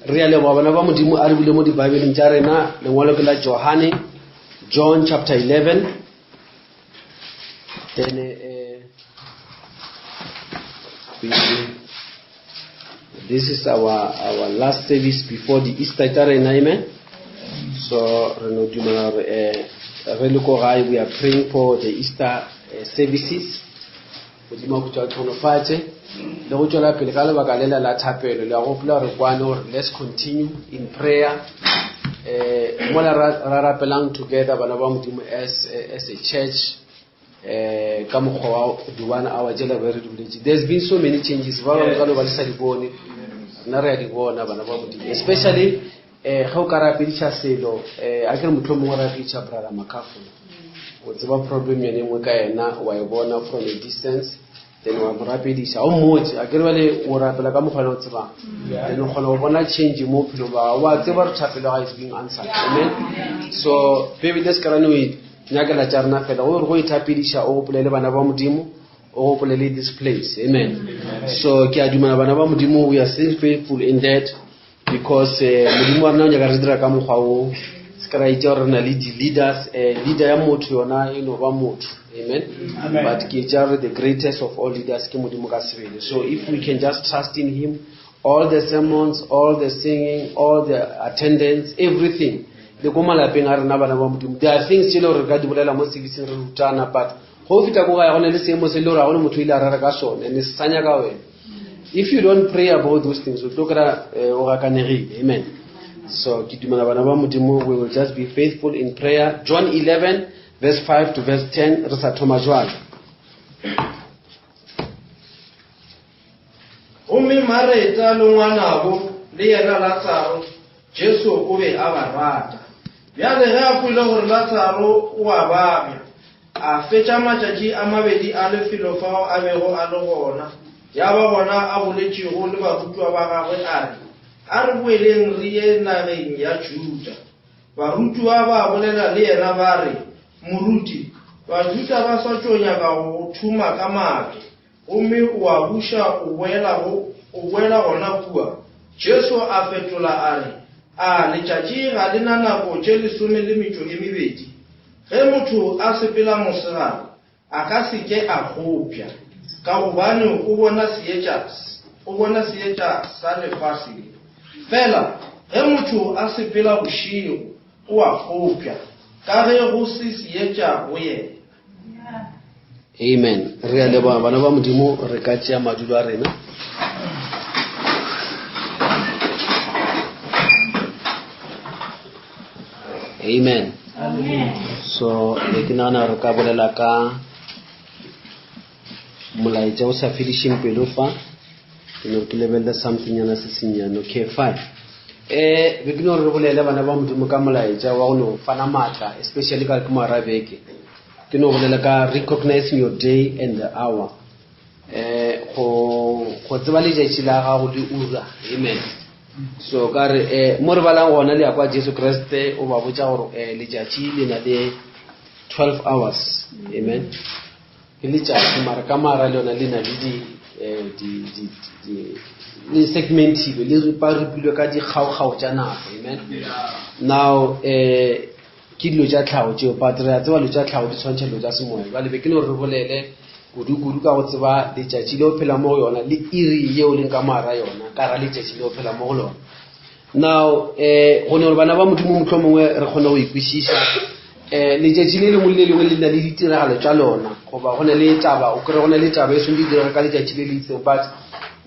Re a leboga bana ba Modimo a re bule mo dibaebeleng tša rena lengwalo ke la Johane John chapter 11 then uh, we, this is our our last service before the Easter tša rena amen so re no dumela gore eh, re le ko gae we are praying for the Easter uh, services Modimo a khutša tlhonofatše le go tšwela pele ka lebaka lela la thapelo le a gopola gore kwane gore let's continue in prayer eh mola ra rapelang together bana ba modimo as, as a church eh ka mokgwa wa di one hour tšela be re di boletše there's been so many changes ba bangwe ka no ba le sa di bone rena re a di bona bana ba modimo especially eh ge o ka rapediša selo eh a ke re motlho mongwe rapediša brother Makafo o tseba problem yone nngwe ka yena wa e bona from a distance then wa mo rapediša o mmotse a ke re bale o rapela ka mokgwa o tsebang then o kgona go bona change mo bophelong ba gago wa tseba re thapelo ga is being answered amen so baby le se ka rane o e nyakela tša rena fela gore go ithapediša o gopolele bana ba modimo o gopolele this place amen so ke a dumela bana ba modimo we are still faithful in that because eh, modimo wa rena o nyaka re dira ka mokgwa o se ka ra itse gore re na le di-leaders eh, leader ya motho yona e no ba motho amen, amen. but ke tša gore the greatest of all leaders ke modimo ka sebele so if we can just trust in him all the sermons all the singing all the attendance everything le ko malapeng a rena bana ba modimo there are things tse le gore re ka di bolela mo serviceng re rutana but go fihla ko gae go na le seemo se le gore ga gone motho o ile a rera ka sone and se sa nyaka wena if you don't pray about those things o tlo kry-a eh, o gakanegile amen so ke dumela bana ba modimo we will just be faithful in prayer john 11 verse 5 to verse 10 re sa thoma jwale Gomme Mareta le ngwanabo le yena Latsaro, Jesu o be a ba rata. Bjale ge a kwele gore Latsaro o a babja, a fetša matšatši a mabedi a le felo fao a bego a le gona. Ya ba gona a boletšego le barutiwa ba gagwe a re, A re boeleng re ye nageng ya Juda. Barutiwa ba bolela le yena ba re, Moruti, Bajuda ba sa tšo nyaka go go thuma ka mabje. Gomme o a buša o boela go, o boela gona kua. Jesu a fetola a re, A letšatši ga le na nako tše lesome le metšo e mebedi? Ge motho a sepela mosegare, a ka se ke a kgopša, ka gobane o bona seetša, o bona seetša sa lefase le. Fela, ge motho a sepela bošego, o a kgopša, ka ge go se seetša go yena. Amen. Re a leboga bana ba Modimo re ka tšea madulo a rena. Amen. So be ke nagana re ka bolela ka molaetša o sa fedišeng pelo fa ke no ke lebelele something nyana se sennyane okay fine eh be ke no re bolele bana ba modimo ka molaetša wa go no fana maatla especially ka ke moara beke ke no bolela ka recognizing your day and the hour eh go go tseba letšatši la gago le ura amen so ka re eh mo re balang gona le ya kwa Jesu Kriste o ba botša gore eh letšatši le na le 12 hours amen Ke letšatši, mara ka mara le yona le na le di, eh, di, di, di, le segmentilwe, le ripa-ripilwe ka dikgaokgao tša nako, amen. Now, eh, ke dilo tša tlhago tšeo, but re a tseba dilo tša tlhago di tshwantšha dilo tša semoya. Bjale be ke no re bolele kudu-kudu ka go tseba letšatši le o phela mo go yona le iri yeo leng ka moara yona, ka ra letšatši le o phela mo go lona. Now, eh, go ne gore bana ba Modimo mohlomongwe re kgone go ikwešiša, eh, letšatši le lengwe le le lengwe le na le ditiragalo tša lona, goba go na le taba, o kry go na le taba e swanetše e direga ka letšatši le le itseng, but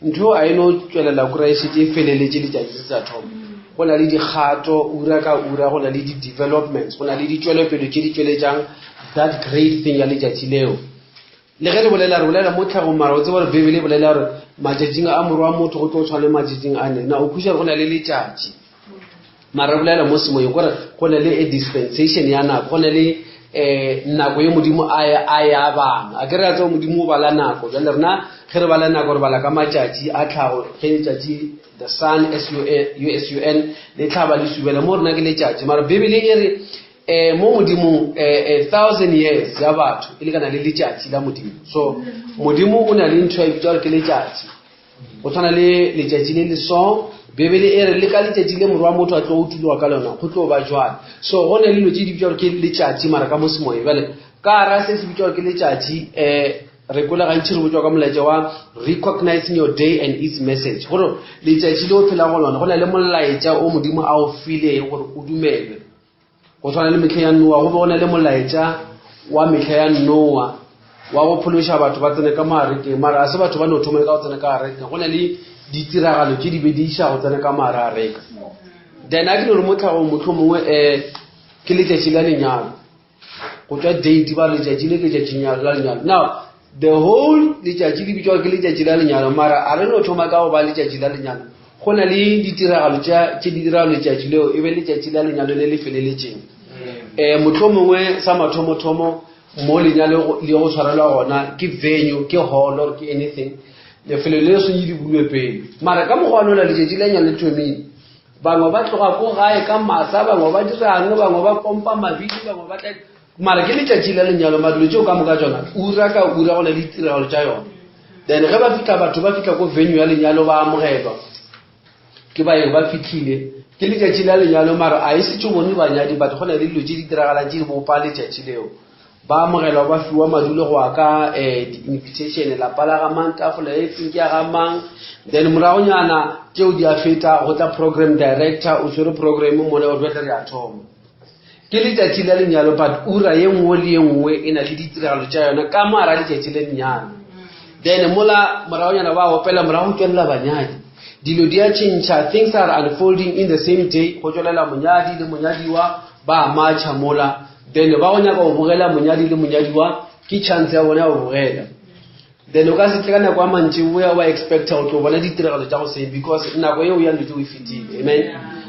ntho a e no tšwelela o kry e šetše e feleletše letšatši se sa thoma. Go na le dikgato ura ka ura, go na le di-developments, go na le ditšwelopele tše di tšweletšang that great thing ya letšatši leo. Le ge re bolela, re bolela mo tlhagong, mara o tseba gore Bibele e bolela gore matšatšing a morwa wa motho go tlo tshwana le matšatšing a ne. Na o khuša gore go na le letšatši? Mara re bolela mo semoyeng gore go na le a dispensation ya nako, go na le um nako ye Modimo a a e abang. A ke re a tseba Modimo o bala nako. Jwale rena ge re bala nako re bala ka matšatši a tlhago, ge letšatši the sun S U S U N le tlhaba le subela mo rena ke letšatši. Mara Bibele e re Eh, mo modimong eh, a thousand years ya batho e lekana le letšatši la modimo so modimo o na le ntho ya bitsa gore ke letšatši go tshwana le letšatši le le so Bibele e re le ka letšatši le morwa motho a tlo go tuloga ka lona go tlo ba jwale. So go ne le dilo tše di bitšwa gore ke letšatši mara ka mo semoyeng. Bjale ka ra se se bitšwa gore ke letšatši um re kwele gantši re botšwa ka molaetša wa recognizing your day and its message gore letšatši le o phelang go lona go na le molaetša o modimo a o fileng gore o dumelwe go tshwana le metlha ya noa go be go na le molaetša wa metlha ya noa wa go phološa batho ba tsene ka maarekeng mara a se batho ba no thoma ka go tsena ka arekeng go na le ditiragalo tše di be di iša go tsena ka maare areka then a ke no re mo tlhagong motlho mongwe um ke letšatši la lenyalo go tšwa date ba re letšatši le ke letšatši la lenyalo now the whole letšatši le bitšwa ke letšatši la lenyalo mara a re no thoma ka go ba letšatši la lenyalo go na le ditiragalo tše di dirago letšatši leo e be letšatši la lenyalo le le feleletšeng um motlho mongwe sa mathomothomo mo lenyalo le go tshwarelwa gona ke venue ke hall or ke anything lefelo le swenye di bulwe pele mara ka mokgwa nola letšatši la nyalo le thomile bangwe ba tloga ko gae ka masa bangwe ba dirang bangwe ba pompa mabidi bangwe ba tla mara ke letšatši la lenyalo mara dilo tšeo ka moka tsona ura ka ura go na le ditiragalo tša yona then ge ba fitlha batho ba fitlha ko venue ya lenyalo ba amogelwa ke baeng ba fitlhile ke letšatši la lenyalo mara a e setse bone banyadi batho go na le dilo tše di diragalang tše di bopa letšatši leo ba amogelwa ba fiwa madulo go ya ka um di-invitation lapa la ga mang tafola e feng ke ya ga mang then moragonyana tšeo di a feta go tla program director o tshwere program mole gore bjale re a thoma ke letšatši la lenyalo but ura ye nngwe le ye nngwe e na le ditiragalo tša yona ka moara letšatši le lenyalo then mola moragonyana ba opela morago tšwelela banyadi dilo di a tšhentšha things are unfolding in the same day go tšwelela monyadi le monyadiwa ba matšha mola then ba go nyaka go bogela monyadi le monyadiwa ke chance ya bona ya go bogela then o ka se tle ka nako ya mantšiboa wa expecta go tlo bona ditiragalo tša go seng because nako eo ya dilo o e fetile amen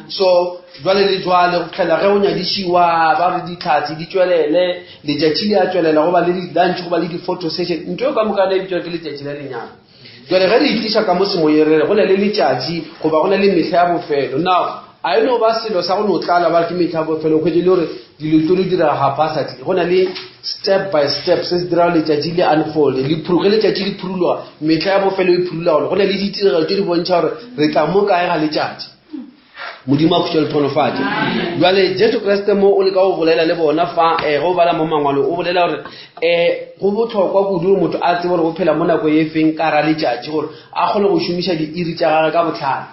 so jwale le jwale go fitlhela ge o nyadišiwa ba re ditlhatsi di tšwelele letšatši le a tšwelela go ba le di-lunch go ba le di-photo session ntho eo ka mokana e bitswa ke letšatši la lenyalo jale ge re itliša ka mo semoyeng re go na le letšatši goba go na le mehla ya bofelo now a e no ba selo sa go no tlala ba ke mehla ya bofelo kgwedi le gore dilo tlo di dira haphazardly go na le step by step se se dirago letšatši le unfold le ge letšatši le phurologa mehla ya bofelo e phurula gore go na le ditiragalo tše di bontšha gore re tla mo kae ga letšatši modimo a khutša le tlhonofatše jale jesu kriste mo o leka go bolela le bona fa um ge o bala mo mangwalo o bolela gore um go botlhokwa kudu gore motho a tsebe gore o phela mo nako e feng ka ra letšatši gore a kgone go šomiša diiri tša gage ka botlhale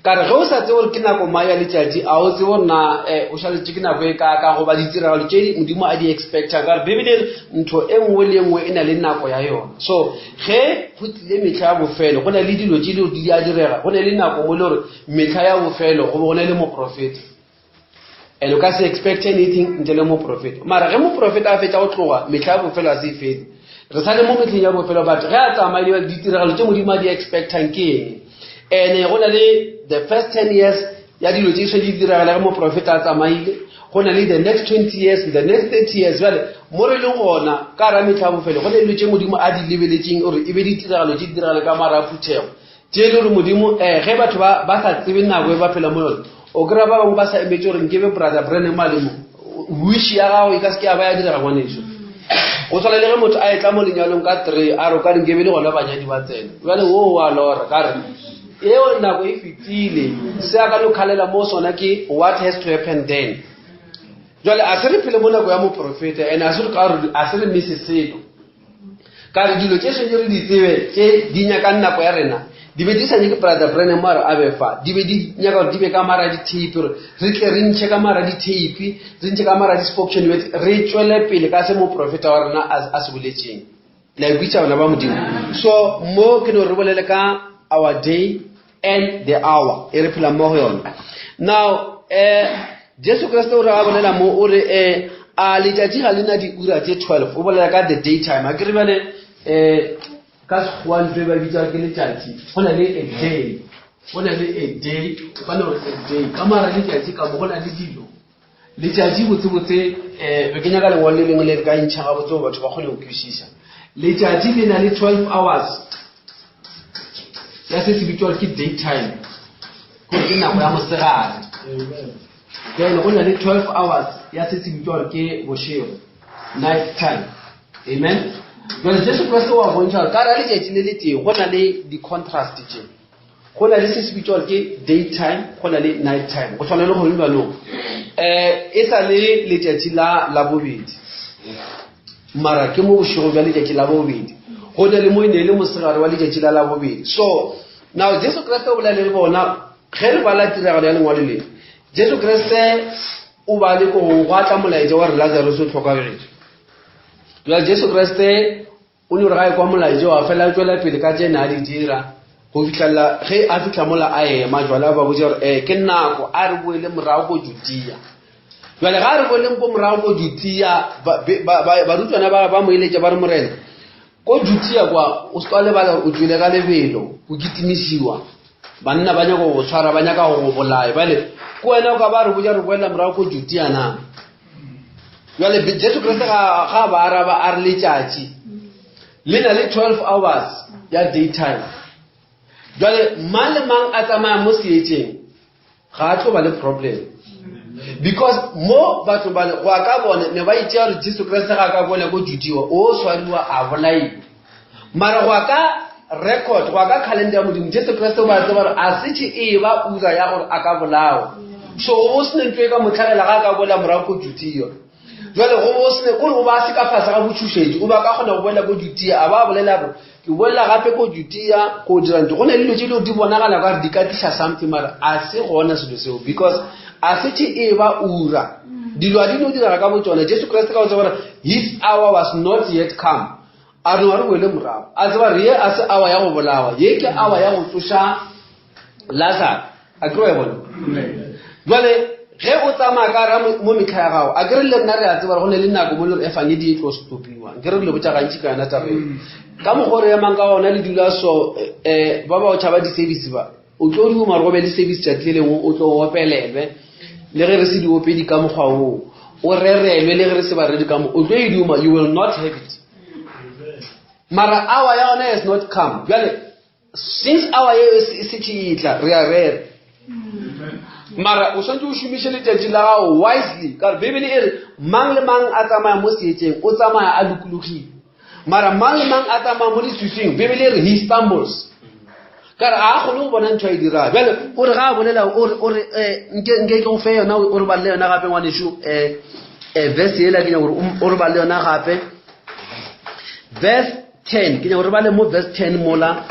ka re ge o sa tsebe gore ke nako mang ya letšatši a o tsebe gore na um o šaletše ke nako e kaakang goba ditiragalo tše modimo a di expecta ka gore bibele ntho e nngwe le e nngwe e na le nako ya yona so ge go tlile mehla ya bofelo go na le dilo tše di di a direga go na le nako mo le gore mehla ya bofelo go be go na le moprofeta and o ka se expect anything ntle le moprofeta mara ge moprofeta a fetša go tloga mehla ya bofelo a se e fele re sa le mo mehleng ya bofelo but ge a tsamaile ditiragalo tše modimo a di expectang ke eng and go na le the first ten years ya dilo tše swe di diragala ge moprofeta a tsamaile go na le the next 20 years the next 30 years bjale mo re leng gona ka ra metlha bofelo go na le dilo tše modimo a di lebeletšeng gore e be ditiragalo tše di diragale ka mara a phuthego tše e le gore modimo um ge batho ba sa tsebe nako e ba phela mo yone o kry-a ba bangwe ba sa emetse gore nkebe brother branham a le mo wish ya gago e ka se ke ya ba ya direga ngwaneso go tshwana le ge motho a etla mo lenyalong ka three a re o ka re nkebe le gona banyadi ba tsena jale o wa lora ka re eo nako e fetile se a ka no kgalela mo sona ke what has to happen then jale a se re phele mo nako ya moprofeta and a se re ka a se re mise selo ka re dilo tše swanetše re di tsebe tše di nyakang nako ya rena di be di sa nyake brother Branham a re a be fa di be di nyaka gore di be ka mara di-tape gore re tle re ntšhe ka mara di-tape re ntšhe ka mara di-spoken words re tšwele pele ka se moprofeta wa rena a se boletšeng la ikwitša bana ba modimo so mo ke no re bolele ka our day and the hour e re phelang mo go yona now um jesu kriste o re a bolela mo o re um a letšatši ga le na diura tše 12 o bolela ka the day time a ke re bjale um ka sekgowa ntho e ba bitsa ke letšatši go na le a day go na le a day o ka no re a day ka mara letšatši ka mo go na le dilo letšatši botsebotse um be ke nyaka lengwalo le lengwe le re ka ntšha gabotse gore batho ba kgone go kwešiša letšatši le na le 12 hours ya se se bitswa ke daytime gore ke nako ya mosegare then go na le 12 hours ya se se bitswa gore ke bošego night time amen jale jesu kriste wa bontšha gore ka ra letšatši le letee go na le di-contrast tše. Go na le se se bitšwa gore ke day time, go na le night time. Go tshwana le gone bjanong. Um e sa le letšatši la Labobedi, mara ke mo bošego bja letšatši la bobedi. Go na le mo e ne e le mosegare wa letšatši la Labobedi. So now Jesu Kriste o bolela le bona ge re bala tiragalo ya lengwalo le. Jesu Kriste o ba le ko gwa tla molaetša wa re Lazarus o hlokafetše. Jwale Jesu Kriste O no re ga e kwa molaetša wa fela a tšwela pele ka tše ne a di dira go fihlelela ge a fihla mola a ema. Jwale a ba botša gore eh, ke nako a re boele morago ko Judea. Jwale ga a re boeleng ko morago ko Judea, barutwana ba ba mo eletša ba re Morena, ko Judea kwa o se ka lebala gore o tšwele ka lebelo, o kitimisiwa, banna ba nyaka go go tshwara, ba nyaka go go bolaya. Bjale ko wena o ka ba re botša re boela morago ko Judea na? Jwale Jesu Kriste ga ga ba araba a re letšatši le na le 12 hours ya daytime. Jwale mang le mang a tsamaya mo seetšeng ga a tlo ba le problem. Because mo batho ba go ya ka bone ne ba itšea gore Jesu Kriste ga a ka boela ko Judea o swariwa a bolaiwa. Mara go ya ka record, go ya ka calendar ya Modimo, Jesu Kriste o ba tseba gore a se tše e ba ura ya gore a ka bolawa. So go bo sene ntho e ka mo tlhagela ga a ka boela morago ko Judea. Jwale go bo sene kore o ba se ka fase ga botšhošetši, o ba ka kgona go boela ko Judea, a ba bolela gore ke boela gape ko Judea go dira ntho. Go na le dilo tše dilo di bonagala ka gore di ka tliša something mara a se gona selo seo because a se tše e ba ura. Dilo a di no direga ka botšona. Jesu Kriste ka go tseba gore his hour was not yet come. A re, Re boele morago. A tseba re ye a se awa ya go bolawa, ye ke awa ya go tsoša Lazaro. A ke wa e bona? Jwale ge o tsamaya ka ra mo metlha ya gago, a ke re le rena re a tseba gore go ne le nako mo le gore efangedi e tlo stopiwa. Ke re le botša gantši ka yona taba e. Ka mokgwa o re emang ka gona le dula so um ba ba o tšhaba di-service ba o tlo duma gore go be le service tšatši le lengwe o tlo opelelwe le ge re se diopedi ka mokgwa oo o rerelwe le ge re se baredi ka mo o tlo e duma you will not have it mara hour ya yona has not come bjale since hour ye e se e tla re a rera mara o swanetse o šomiše letšatši la gago wisely ka gore bibele e re mang le mang a tsamaya mo seetšeng o tsamaya a lokologile mara mang le mang a tsamaya mo leswiswing bibele e re he stumbles ka re a kgone go bona ntho a e dirang bjale o re ga a bolela o re um nke nke ke go fe yona o re balele yona gape ngwanešu um um verse ela ke nyaka gore o re balele yona gape verse 10 ke nyaka gore re bale mo verse 10 mola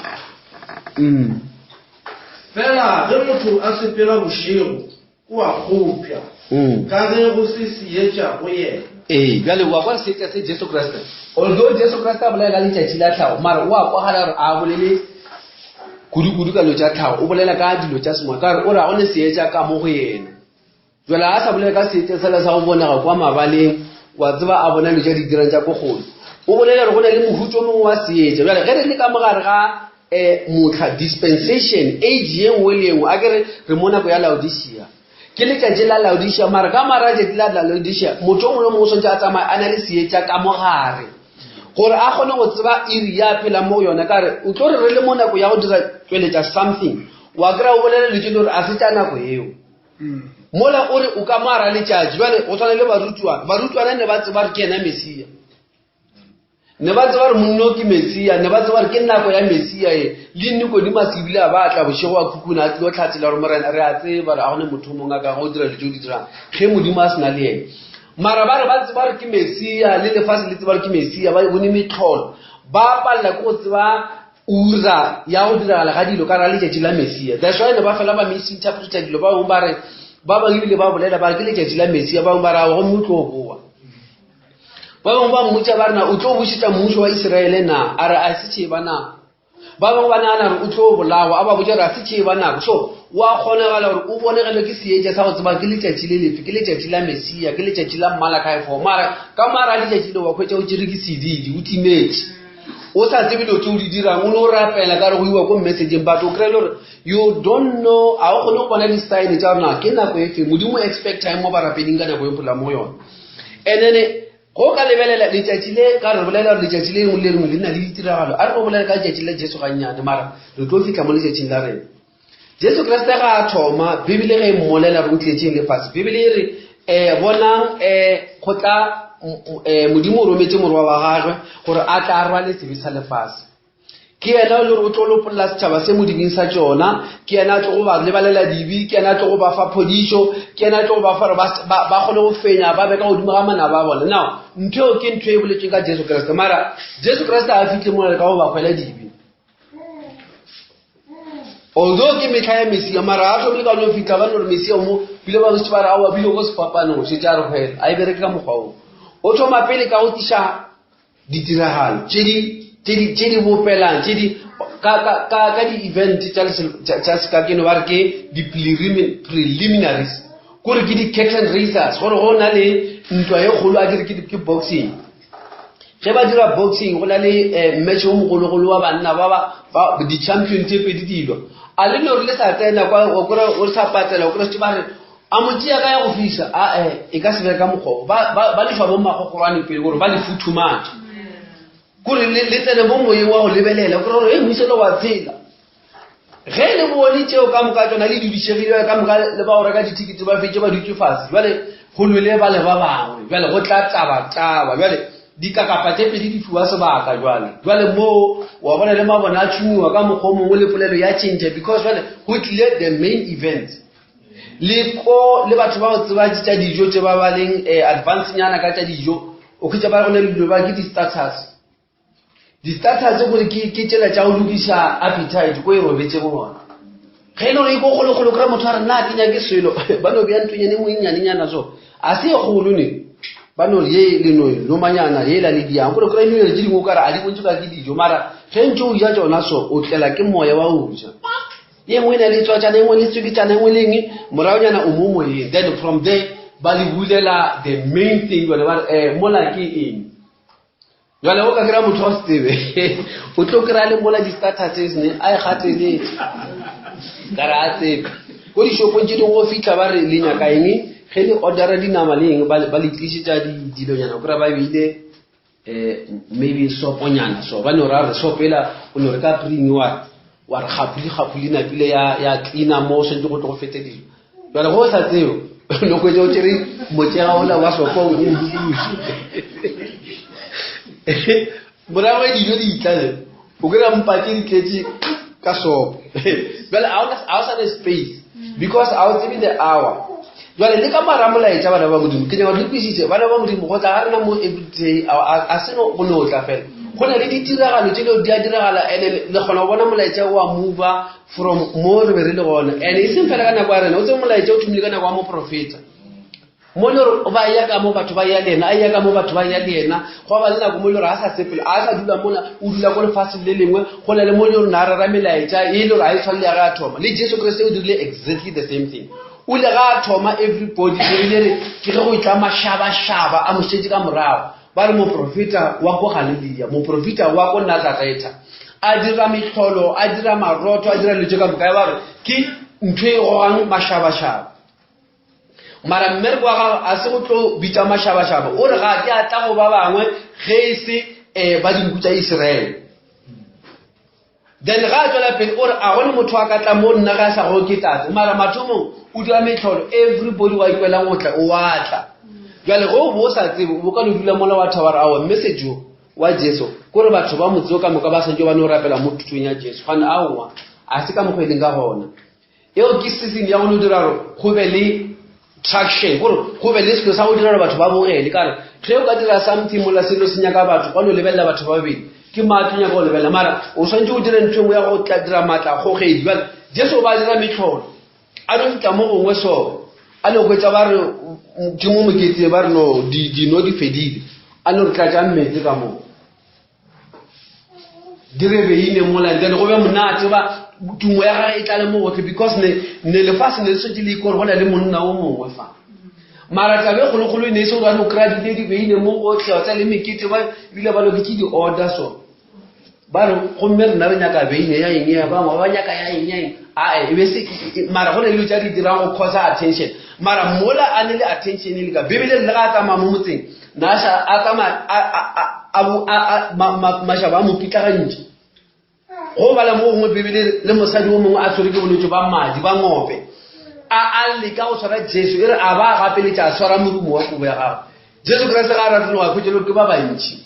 mm. Fela ge motho a sepela bošego, o a kgopša, mm. ka ge go se seetša go yena. Ee, bjale wa kwa seetša se Jesu Kriste. Although Jesu Kriste a bolela ka letšatši la tlhago, mara o a kwagala gore a bolele kudu-kudu ka dilo tša tlhago, o bolela ka dilo tša semoya, ka gore o re ga go ne seetša ka mo go yena. Jwale a sa bolela ka seetša sela sa go bonega kwa mabaleng, wa tseba a bona dilo tša di dirang tša ko kgole. O bolela gore go na le mohuta o mongwe wa seetša. Bjale ge re le ka mogare ga um motlha dispensation age ye nngwe le ye nngwe, a ke re re mo nako ya Laodicea. Ke letšatši la Laodicea, mara ka mara letšatši la Laodicea, motho o mongwe le mongwe o swanetše a tsamaye a na le seetša ka mogare gore a kgone go tseba iri ya phelang mo go yona. Ka re o tlo re re le mo nako ya go dira tšweletša something, wa kry-a o bolela dilo tše le gore a se tša nako eo. Mola o re o ka mo ara letšatši. Bjale go tshwana le barutiwana. Barutiwana ne ba tseba gore ke yena Mesia. Ne ba tseba gore monno ke Mesia, ne ba tseba gore ke nako ya Mesia e. Le Nikodimase ebile a ba tla bošego a khukhuna a tlilo tlhatsela gore Morena re a tseba gore a gone motho o mongwe a ka go dira dilo tše o di dirang ge Modimo a se na le yena. Mara ba re ba tseba gore ke Mesia, le lefase le tseba gore ke Mesia, ba bone metlholo. Ba palela ke go tseba ura ya go diragala ga dilo ka ra letšatši la Mesia. That's why ne ba fela ba misinterpreta dilo, ba bangwe ba re, ba bangwe ebile ba bolela ba re ke letšatši la Mesia, ba bangwe ba re aowa gomme o tlo boa. Ba bangwe ba mmotša ba re na o tlo bušetša mmušo wa Isiraele na? A re a se tšee ba nako. Ba bangwe ba nagana gore o tlo bolawa, a ba botša gore a se tšee ba nako. So wa kgonagala gore o bonegelwe ke seetša sa go tseba ke letšatši le lefe, ke letšatši la Mesia, ke letšatši la Malachi 4. Mara ka mara letšatši le wa hwetša o tšere ke sedidi, o timetše. O sa tsebe dilo tse o di dirang, o no rapela ka re go iwa ko messageng, but o kry-e le gore you don't know, ga o kgone go bona di-sign tša gore na ke nako e fe. Modimo o expect time mo barapeding ka nako e phola mo yona. And then go ka lebelela letšatši le, ka re bolela gore letšatši le lengwe le lengwe le na le ditiragalo. A re go bolela ka letšatši la Jesu gannyane, mara re tlo fihla mo letšatšing la rena. Jesu Kriste ga a thoma, Bibele ge e mmolela gore o tletšeng lefase, Bibele e re, um bonang, um go tla, um Modimo o rometše morwa wa gagwe gore a tla a rwale sebe sa lefase. Ke yena e le gore o tlo lopolla setšhaba se mo dibeng sa tšona, ke yena a tlo go ba lebalela dibe, ke yena a tlo go ba fa phodišo, ke yena a tlo go ba fa gore ba, ba, ba kgone go fenya, ba be ka godimo ga manaba a bona. Now, ntho eo ke ntho e boletsweng ka Jesu Kriste. Mara Jesu Kriste ga a fihle mola ka go ba hwela dibe. Although ke mehla ya Mesia, mara ga a hlomile ka no fihla ba no re Mesia o mo, bile ba bantši ba re aowa bile ko sefapanong, šetše a re hwela. A e bereke ka mokgwa woo. O thoma pele ka go tliša ditiragalo tše di tše di tše di bopelang tše di ka ka ka ka di-event tša tša sekakeno ba re ke di-preliminaries kore ke di-curtain raisers gore go na le ntwa e kgolo a kere ke boxing ge ba dira boxing go na le eh, match o mogologolo wa banna ba ba di-champion tše pedi dilwa a le no re le sa tsena kwa o kry o sa patela o kry ba re A mo tšea ka ya go fisa? Ae, e ka se be ka mokgwa wo. Ba, ba, ba lefa bommagogorwane pele gore ba le futhumatše. Kore le, le tsene mo moyeng wa go lebelela, kore gore, e moiselo wa tshela. Ge le bone tšeo ka moka tšona le dudišegile ka moka le ba go reka dithikete ba fetše ba dutše fase. Jwale go lwele ba le ba bangwe. Jwale go tla taba taba. Jwale dikakapa tše pedi di fiwa sebaka jwale. Jwale moo wa bona le mabone a tšhumiwa ka mokgwa o mongwe le polelo ya tšhentšha because jwale go tlile the main events. Le ko le batho ba go tseba tša dijo tše ba ba leng eh, advance nyana ka tša dijo o hwetša ba go ne le dilo ba ke di-starters di-starters gore ke ke tšela tša go lokiša appetite ko e robetšego gona ge e le gore e ko kgolokgolo kry motho a re nna ke nyake selo ba no bea ntonyane nngwe e nyanenyana so a se e kgolo ne ba no re ye le no lomanyana ye la le diang gore kry nonyane tše dingwe o kare a di bontse ka ke dijo mara ge ntse o ja tšona so o tlela ke moya wa o ja ye nngwe e na le tswatšana e nngwe le tswikitšana e nngwe le eng moragonyana o mo moyeng then from there ba le bulela the main thing jale ba re um mola ke eng jale o ka kry-a motho wa se tsebe o tlo kry-a le mola di-starters ne a e gateletse ka re a tsebe ko dishopong tse dingwe go fitlha ba re le nyaka eng ge le ordera dinama le eng ba le tlišetša dilonyana o kry-a ba beile um maybe soponyana so ba no ra re sopo ela o no re ka preng wa wa re gapuli gapuli napile ya ya cleaner mo o swantse go tlo go fete dijo jale go sa tseo no kwetse o tšere motšega ola wa sopo o dukuse morago e dijo di itlale o kry-a mpa tse di tletse ka sopo jale ga o sa le space because ga o tsebe the hour jale le ka mara molaetša bana ba modimo ke nyaka le kwisitse bana ba modimo go tla ga rena mo everyday a se no go no tla fela go na le ditiragalo tse dilo di a diragala and le kgona go bona molaetša wa mova from mo re be re le gona and e seng fela ka nako ya rena o tsebe molaetša o thomile ka nako ya moprofeta Mo le gore ba ya ka mo batho ba ya le yena, a ya ka mo batho ba ya le yena. Gwa ba le nako mo le gore a sa sepele, a sa dula mola, o dula ko lefatsheng le lengwe. Go na le mo le gore na rera melaetša e le gore a e tshwane le ya ge a thoma. Le Jesu Kriste o dirile exactly the same thing. O ile ga a thoma everybody Bibele re ke ge go etla mašabašaba a mo šetše ka morago. Ba re moprofeta wa ko Galilea, moprofeta wa ko Nazaretha, a dira mehlolo, a dira marotho, a dira dilo tše ka moka. Ya ba re ke ntho e gogang mašabašaba. Mara mmereko wa gagwe a se go tlo bitša mašabašaba, o re ga ke a tla go ba bangwe ge e se um ba dinku tša Isiraele. Then ga a tswela pele o re a gone motho a ka tla mo nna ge a sa go ke tate. Mara mathomong o dira metlholo, everybody wa ikwelang go tla o wa tla. Jwale ge o bo o sa tsebe o bo ka no dula mola wa thaba re aowa message o wa Jesu kore batho ba motse o ka moka ba santse ba no rapela mo thutong ya Jesu. Gane aowa a se ka mokgwa e leng ka gona. Eo ke season ya go no dira gore go be le traction, gore go be le selo sa go dira gore batho ba bogele. Ka re ge o ka dira something mola selo se nyaka batho, ba no lebelela batho ba babedi, ke maatla o nyaka go lebelela. Mara o swanetše o dire ntho e nngwe ya go tla dira maatla a kgogedi. Bjale Jesu o ba dira mehlolo, a no fihla mo gongwe so, a no hwetša ba re ke mo moketeng, ba re no dino di fedile, a no re tlatšang meetse ka moo. Dire beine mola and then go be monate ba tumo ya gage e tlale mo gotlhe because ne ne lefase ne le setse le ikore go na le monna o mongwe fa mara tabe e kgolokgolo e ne e se gore ba no kry-a dile dibeine mo gotlhe wa tsa le mekete ba ebile ba loketse di-order so ba re gomme rena re nyaka beine ya eng ya bangwe ba nyaka ya eng ya eng ae e be se mara go na le dilo tša di dirang go causa attention mara mola a ne le attention e le ka bebele le ga a tsamaya mo motseng Na a a tsamaya a, a, a, a, a, ma, ma, mašaba a mo pitlagantše. Go bala mo gongwe Bibele le mosadi o mongwe a tshwere ke bolwetse ba madi ba ngope. A a leka go tshwara Jesu e re a ba a gapeletša a tshwara morumo wa kobo ya gagwe. Jesu Kriste ga a ratologa a hwetše le gore ke ba bantši.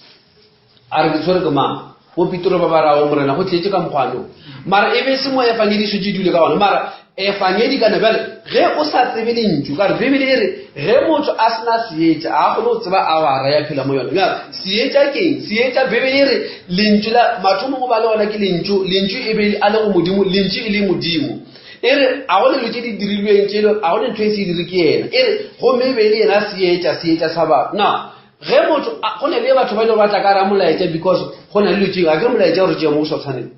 A re ke tshwere ke mang? Bo Petro ba ba rago, Morena, go tletše ka mokgwa no. Mara e be se mo Efangedi e šetše e dule ka gona. Mara Efangedi kana bjale, ge o sa tsebe Lentšu, ka gore Bibele e re, ge motho a se na seetša, a a kgone go tseba awara ya phela mo yona. Bjale, seetša ke eng? Seetša, Bibele e re, Lentšu la mathomong go ba le gona ke Lentšu, Lentšu e be a le go Modimo, Lentšu e le Modimo. E re, a go ne dilo tše di dirilweng tše, a go ne ntho e se e dire ke yena. E re, gomme e be e le yena seetša, seetša sa batho. Now, Ge motho, go na le batho ba e le gore ba tla ka ra molaetša because go na le dilo tšeo, a ke re molaetša o re tšea mo go sa tshwaneng.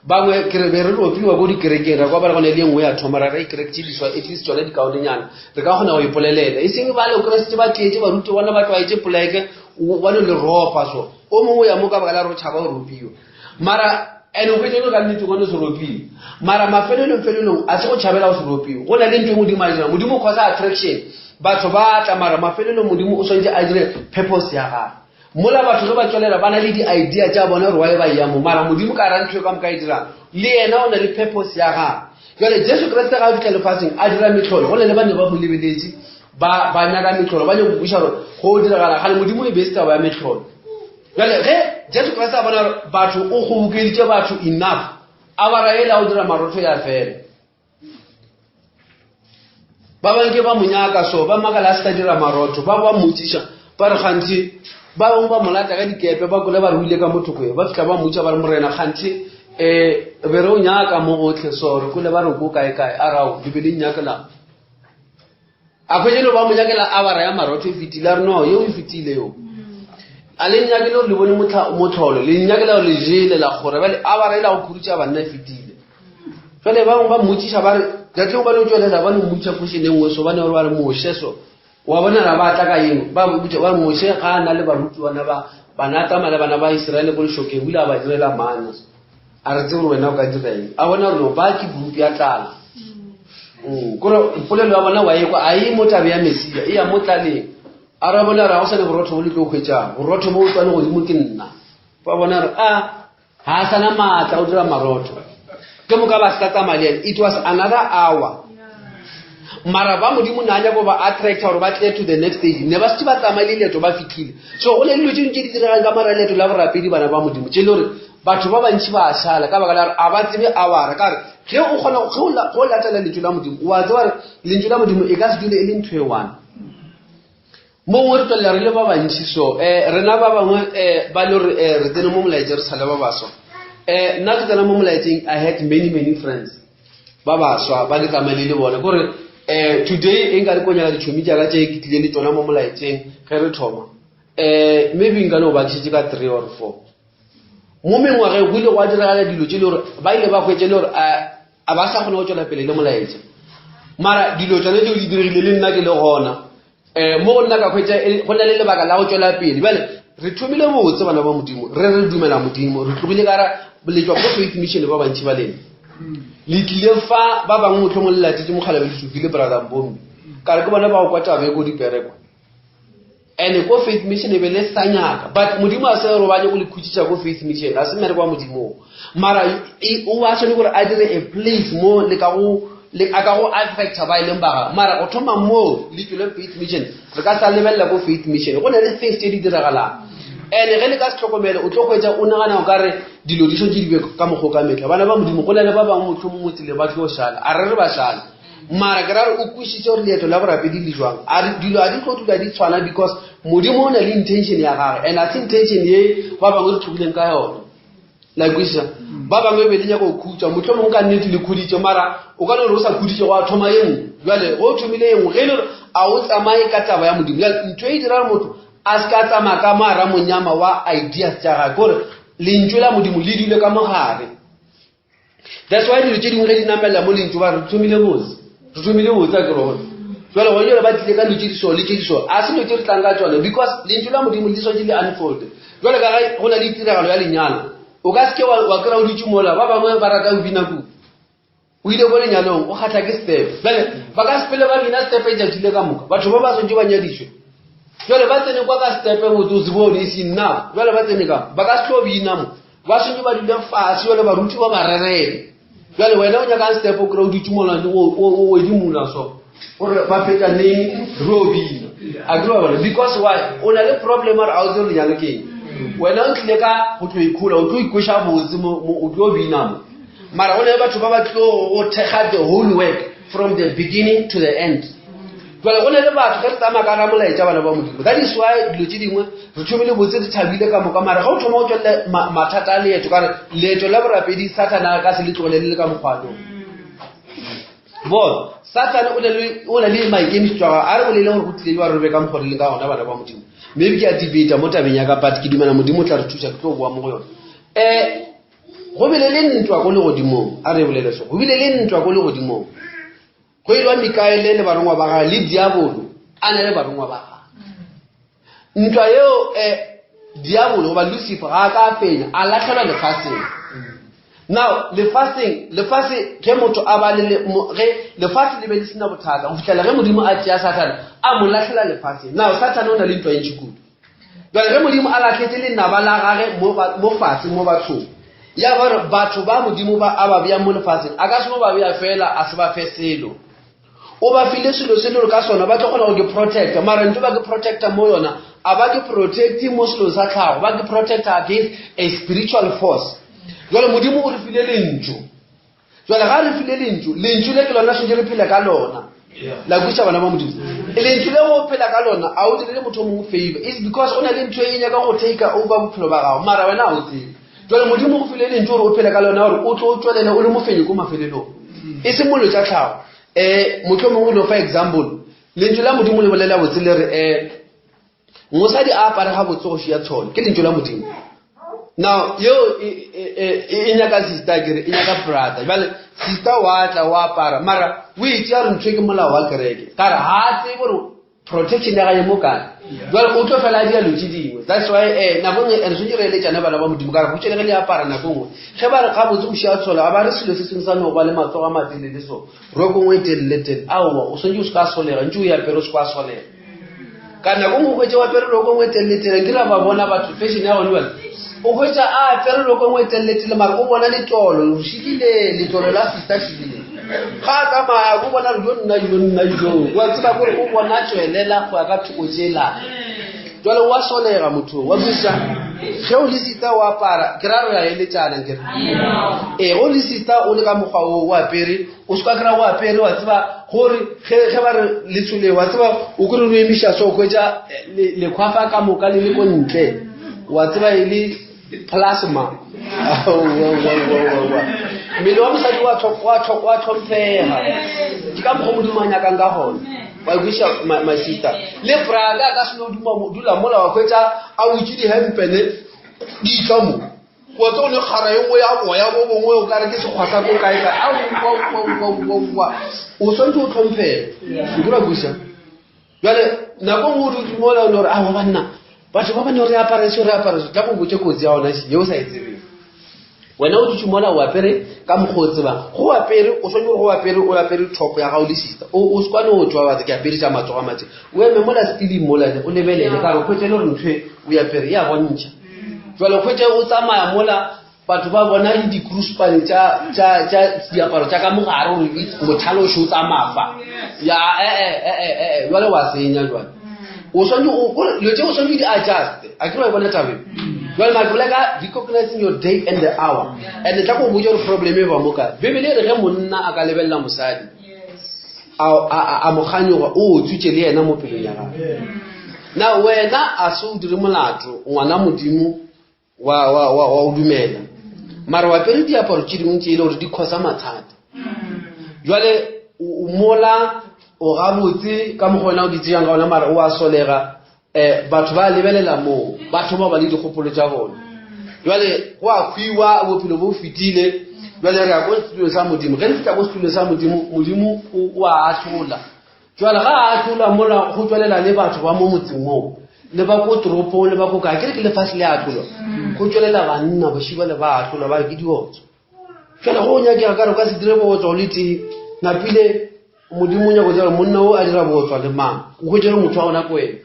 Bangwe ke re be re ropiwa ko dikerekeng, ra kwa ba re go na le e nngwe ya thoma, ra re kereke tše diswa, at least tšona di kaonenyana, re ka kgona go ipolelela. E seng ba le o kry-e setse ba tletše, baruti bona ba tlwaetše poleke, ba no le ropa so. O mongwe o ya mo ka baka la gore o tšhaba go ropiwa. Mara and o hwetše le ka nnete gone se ropiwe. Mara mafelelong felelong a se go tšhabela go se ropiwe. Go na le ntho e Modimo a e dirang. Modimo o cause attraction. Batho ba tla mara mafelelong Modimo o swanetše a dire purpose ya gagwe. Mola batho ge ba tšwelela ba na le di-idea tša bona gore why ba eya mo. Mara Modimo ka ra ntho e ka moka e dirang. Le yena o na le purpose ya gagwe. Jwale Jesu Kriste ga a fihla lefaseng a dira mehlolo. Go na le ba ne ba mo lebeletše ba ba nyaka mehlolo ba nyaka go kwešiša gore go diragala gane Modimo e be e se taba ya mehlolo. Bjale ge Jesu Kriste a bona gore batho o kgobokeditše batho enough, a bara yela o dira marotho ya fela. Ba bangwe ke ba mo nyaka so, ba makala a se ka dira marotho, ba ba mmotšiša, ba re kganthe, ba bangwe ba mo lata ka dikepe, ba kwele ba re o ile ka mo thoko ye, ba fihla ba mmotša ba re Morena kganthe um be re o nyaka mo gohle so, re kwele ba re ko kae kae, a re ao, le be le nnyakelang? A hwetše le ba mo nyakela awara ya marotho e fetile, a re no, yeo e fetile yo. A le nyakele gore le bone motlholo, le nyakela gore le jele la kgora, bjale awara e la go khurutša banna e fetile. Jale ba bangwe ba mmotšiša ba re, tšatšing ba no tšwelela ba no mmotšiša question e nngwe so, ba ne gore ba re Moshe so, wa bona ra ba tla ka eng? Ba botša ba re Moshe ga a na le barutiwana ba, bana a tsamaya le bana ba Iseraele ko lešokeng, o ile a ba direla mana. A re tsebe gore wena o ka dira eng. A bona gore no ba ke group ya tlala. Mm, kore polelo ya bona wa ekwa a e mo tabe ya Mesia, e ya mo tlaleng. A re bona re ga go sane borotho bo le tlo hwetšang, borotho bo tswa legodimo ke nna. Ba bona re a ga a sana maatla o dira marotho. Ke moka ba se ka tsamaya le ena. It was another hour. Mara ba Modimo na nyaka go ba attracta gore ba tle to the next stage. Ne ba setse ba tsamaile leeto ba fitlhile. So go na le dilo tse dingwe tse di diregang ka mara leeto la borapedi bana ba Modimo. Tše le gore Batho ba bantši ba a šala ka baka la gore a ba tsebe awara. Ka gore ge o kgona ge o ge o latela lentšu la Modimo, o a tseba gore lentšu la Modimo e ka se dule e le ntho e one. Mongwe re tswelela re le ba bantši so um rena ba bangwe um ba le gore um re tsene mo molaetšeng re sa le ba baswa. Um nna ke tsena mo molaetšeng I had many many friends ba baswa ba ke tsamaile le bona kore um today e nka re ko nyaka ditšhomi tšaka tše ke tlile le tšona mo molaetšeng ge re thoma um maybe nka no ba ke šetše ka three or four. Mo mengwageng go ile gwa diragala dilo tše le gore ba ile ba hwetša le gore a ba sa kgona go tšwela pele le molaetša. Mara dilo tšona tšeo di diregile le nna ke le gona. Um mo go nna ka hwetša e, go na le lebaka la go tšwela pele. Bjale re thomile botse bana ba Modimo, re re dumela Modimo, re tlogile ka ra le tšwa ko Faith Mission ba bantši ba lena. Le tlile fa ba bangwe mohlomong le latetše Mokgalabje Lesufi le Brother Mbombi. Ka re ke bona ba go kwa taba e ko diperekwa. And ko Faith Mission e be le sa nyaka. But Modimo a se gore ba nyako le khutšiša ko Faith Mission. A se mmereko wa Modimo. Mara o ba tshwane gore a dire a place mo le ka go le a ka go affecta ba e leng ba gagwe. Mara go thoma moo le tšwele Faith Mission, re ka sa lebelela ko Faith Mission. Go na le things tše di diragalang. And ge le ka se hlokomele, o tlo hwetša o nagana o ka re dilo di swanetše di be ka mokgwa o ka mehla. Bana ba Modimo, go na le ba bangwe mohlomong mo tseleng ba tlo šala. A re re ba šale. Mara ke ra gore o kwešiše gore leeto la borapedi le jwang. A re dilo a di tlo dula di tshwana because Modimo o na le intention ya gagwe and a se intention ye ba bangwe re tlogileng ka yona. La kwešiša? Ba bangwe be le nyaka go khutša, mohlomongwe ka nnete le khuditše mara o ka no re o sa khuditše gwa thoma ye nngwe. Bjale ge o thomile ye nngwe ge e le gore a o tsamaye ka taba ya Modimo. Bjale ntho e dira gore motho a se ka tsamaya ka mara monyama wa ideas tša gagwe ke gore lentšu la Modimo le dule ka mogare. That's why dilo tše dingwe ge di namelela mo lentšu ba re thomile botse, re thomile botse a ke rone. Jwale gone jwale ba tlile ka dilo tše di so le tše di so, a se dilo tše re tlang ka tšone because lentšu la Modimo le swanetše le unfold. Jwale ka ge go na le tiragalo ya lenyalo, o ka seke wa kry-a o dutše mola ba bangwe ba rata go bina kudu. O ile ko lenyalong o kgatlha ke step. Jwale ba ka sepele ba bina step letšatši le ka moka. Batho ba ba swanetše ba nyadišwe. Jwale ba tsene kwa ka step botse o se bone e se enough. Jwale ba tsene ka ba ka se tlo bina mo. Ba swanetše ba dule fase jwale baruti ba ba rerele. Jwale wena o nyakang step o kry-a o dutše mola o edimola so gore ba fetša neng re o bina. A ke ba bona because why o na le problem gore a o tsebe lenyalo ke eng. Wena o tlile ka go tlo ikhola, o tlo ikweša botse mo, o tlo bina mo. Mara go ne le batho ba ba tlo go thekga the whole work from the beginning to the end. Jwale go ne le batho ge re tsamaya ka ga molaetša bana ba Modimo. That is why dilo tše dingwe re thomile botse re thabile ka moka mara ge o thoma go tšwelela mathata a leeto ka re leeto la borapedi Sathane a ka se le tlogele le le ka mokgwa lo. Bona, Sathane o ne le o na le maikemišetšo a gagwe a re bolele gore go tlile jwang re be ka mokgwa re leng ka gona bana ba Modimo. Maybe ke a debata mo tabeng ya ka but ke dumela Modimo o tla re thuša ke tlo boa mo go yona. Um go bile le ntwa ko legodimong a re bolele so go bile le ntwa ko legodimong go ilwa mikaele le barongwa ba gagwe le diabolo a na le barongwa ba gagwe ntwa yeo um diabolo goba lucifer ga a ka a fenya a latlhelwa lefaseng now lefaseng lefase ge motho a ba le ge lefase le be le sena bothata go fitlhela ge modimo a tšea sathane a mo latlhela lefaseng now sathane o na le ntwa e ntši kudu Jwale ge Modimo a lahletše lenaba la gage mo, mo fase mo bathong, ya ba gore batho ba Modimo ba a ba bea mo lefaseng, a ka se no ba bea fela a se ba fe selo. O ba file selo se le gore ka sona ba tlo kgona go ke protecta, mara ntho ba ke protecta mo yona, a ba ke protecte mo selong sa tlhago, ba ke protecta against a spiritual force. Jwale Modimo o re file lentšu. Jwale ga re file lentšu, lentšu le ke lona swanetše re phele ka lona. La kweša bana ba Modimo. Lentšu le go phela ka lona a o direle motho o mongwe favor. It's because o na le ntho e nyaka go take over bophelo ba gago, mara wena ga o tsebe. Jwale Modimo go file lentšu gore o phele ka lona gore o tlo o tšwelele o le mofenyi ko mafelelong. E se mollo tša tlhago. Um mohlomongwe o no fa example. Lentšu la Modimo le bolela botse le re um mosadi a apare gabotse go šia tsholo ke lentšu la modimo now yeo e, e, e, e nyaka sister kere e nyaka brother jale sister wa tla wa apara mara o itse a re ntho e ke molao wa kereke ka re ga a tsebe gore protection ya gae mo kae jale o tlo fela a dilo tse dingwe that's why um nako nngwe re tshwanetse re eletšane bana ba modimo ka re go tšele ge le apara nako nngwe ge ba re gabotse go šia tsholo a ba re selo se sengwe sa no ba le matsogo a matelele so roko nngwe e telele tele aowa o tshwanetse o se ka solega ntse o e apere o se ka solega ka nako nngwe hwetša wa apere roko nngwe e telele ke ra ba bona batho fashion ya gone jale o hwetša a apere roko nngwe e telele mara o bona letolo šikile letolo la sister šikile ga a tsamaya o bona re jo nna jo nna jo wa tseba kore o bona tswelela go ya ka thoko tsela jale wa solega motho wa busa ge o le sister o apara ke ra re a eletšana nkere ee o le sister o le ka mokgwa o o apere o se ka kry-a o apere wa tseba gore ge ba re letsole wa tseba o kore o emiša so hwetša eh, lekhwafa ka moka le le ko ntle wa tseba e le plasma mmele wa mosadi wa tlhomphega ke ka mokgwa modimo a nyakang ka gona wa ikweša my sister le brother a ka se no dula mola wa hwetša a witse dihempene di tla mo wa tse o ne kgara e nngwe ya boya bo bongwe o kare ke sekgwa sa ko kae kae aowa o tshwanetse o tlhomphege o dira busa jale nako nngwe o dutse mola o ne gore awa banna batho ba bane re apare se re apare se tla go botse kotsi ya ona ye o sa e tsebeng wena o dutse mola o apere ka mokgwa o tsebang go apere o tshwanetse gore go apere o apere top ya gago le sister o se kwane o tswa batse ke apere tša matsogo a matse o eme mola stealing mola o lebelele ka re kgwetse le gore ntho e o apere ya bontšha jalo kgwetša o tsamaya mola batho ba bona le dikruspane tša diaparo tša ka mogare gore mothalo o še o tsamaya fa ya ee ee ee jale wa senya jale o tshwanetse dilo tse o tshwanetse di adjust a ke ba e bona tabeng jale mara ke bolela ka recognizing your day and the hour and tla ko botsa gore problem e ba mo kae bebele e re ge monna a ka lebelela mosadi a mo kganyoga o otswitše le yena mo pelong ya gagwe na wena a se o dire molato ngwana modimo wa wa wa wa o dumela mara wa pere diaparo tše dingwe tše e le gore di khosa mathata jwale o mola o gabotse ka mokgwa wena o di tseyang ka ona mara o a solega um batho ba lebelela moo ba thoma ba le dikgopolo tša bona jwale go a hwiwa bophelo bo fetile jwale re ya ko setulong sa modimo ge re fihla ko setulong sa modimo modimo o a ahlola jwale ga a ahlola mola go tswelela le batho ba mo motseng moo le ba ko toropong le ba ko kae ke re ke lefatshe le ahlolwa go tswelela banna bošiba le ba ahlolwa ba re ke diotso fela go nyakega ka re o ka se dire bootswa o le tee napile modimo o nyako tseba monna o a dira bootswa le mang o hwetše le motho wa gona ko wena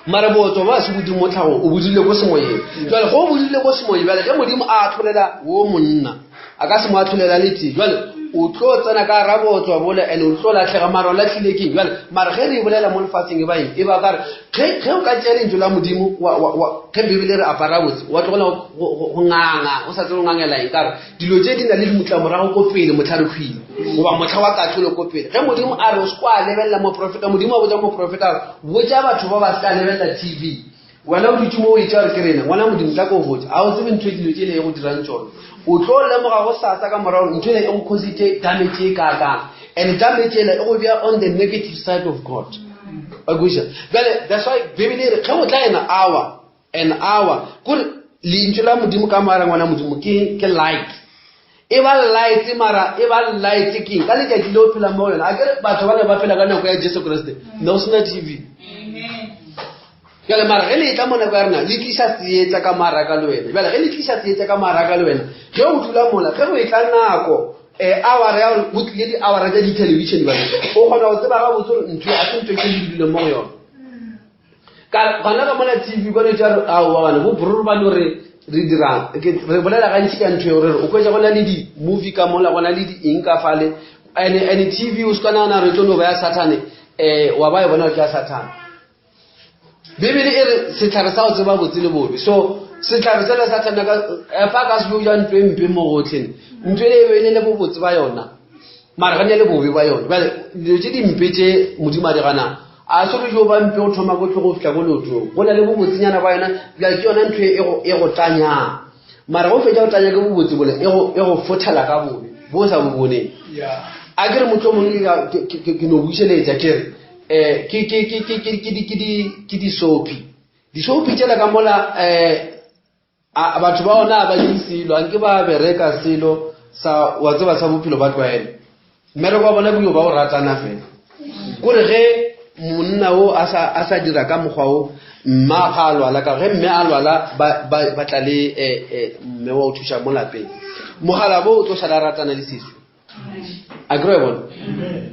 mara bootswa ba se bodimo mo tlhagong o bodile ko semoyeng jale go o bodile ko semoyeng jale ge modimo a atlholela wo monna a ka se mo atlholela le tee jale O tlo tsena ka gara bootswa bola and o tlo latlhega, mara o latlhile keng bjale? Mara ge re e bolela mo lefatsheng e ba eng? E ba kare ge ge o ka tšea lentšu la Modimo wa, wa, wa, ge Bibele e re apara botse, wa tlogela go, go, go nganga, o sa tsebe o ngangela eng, ka re dilo tše di na le dimutlamorago ko pele mohla re hwile, goba mohla wa kahlolo ko pele. Ge Modimo a re o se kwa lebelela moprofeta, Modimo a botša moprofeta a re, botša batho ba ba se ka lebelela TV. Wena o dutše mo o etša gore ke rena, ngwana Modimo, tla ke o botše, a o tsebe ntho e dilo tšele e go dirang tšona. O tlo lemoga gosasa ka morago ntho ele e go cause-itše damage e kaakang. And damage ele e go bea on the negative side of God. Wa kwešiša? Bjale, that's why Bibele e re, ge go tla an hour, an hour, kore lentšu la Modimo ka mara ngwana Modimo ke, ke light. E ba light mara e ba light keng? Ka letšatši le o phelang mo go yona. Akere batho ba ne ba phela ka nako ya Jesu Kriste, ne go sena TV. Bjale mara ge le etla mo nako ya rena, le tliša seetša ka maraka le wena. Bjale ge le tliša seetša ka maraka le wena, ge o dula mola, ge go etla nako, um awara ya gore go tlile di-awara tša di-television bjale, o kgona go tseba gabotse gore ntho e a se ntho e ke le duleng mo go yona. Ka gona ka mola TV bone tša re aowa bana bo bror ba no re re dirang. Re bolela gantši ka ntho eo re re o kwetša go na le di-movie ka mola, go na le di-eng ka fale. And, and TV o se ka nagana re tlo no ba ya Sathane, um wa ba e bona gore ke ya Sathane. Bibele e re setlhare sa go tseba botse le bobe. So setlhare sela Sathane ka efa ka se ja ntho e mpe mo gotlhe. Ntho e be e le bobotse ba yona. Mara ga ne le bobe ba yona. Bjale dilo tše dimpe tše Modimo a di ganang a se re jo ba mpe go thoma ko tlogo fihla ko leotong. Go na le bobotsenyana ba yona, bjale ke yona ntho e go e go tanyang. Mara go fetša go tanya ke bobotse bole e go e go fothela ka bobe bo sa bo boneng. A ke re mohlomongwe ke no bušeletša ke re um ke ke ke ke ke ke di ke di ke disopi. Disopi tšela ka mola um a batho ba ona ba dire selo, a nke ba bereka selo sa wa tseba sa bophelo ba tlwaelo. Mmereko wa bona ke yo ba o ratana fela. Kore ge monna o a sa a sa dira ka mokgwa o mma ga a lwala ka ge mme a lwala ba ba ba tla le eh, eh, mme wa o thuša mo lapeng. Mogala bo o tlo šala a ratana le seswi. A kry bona.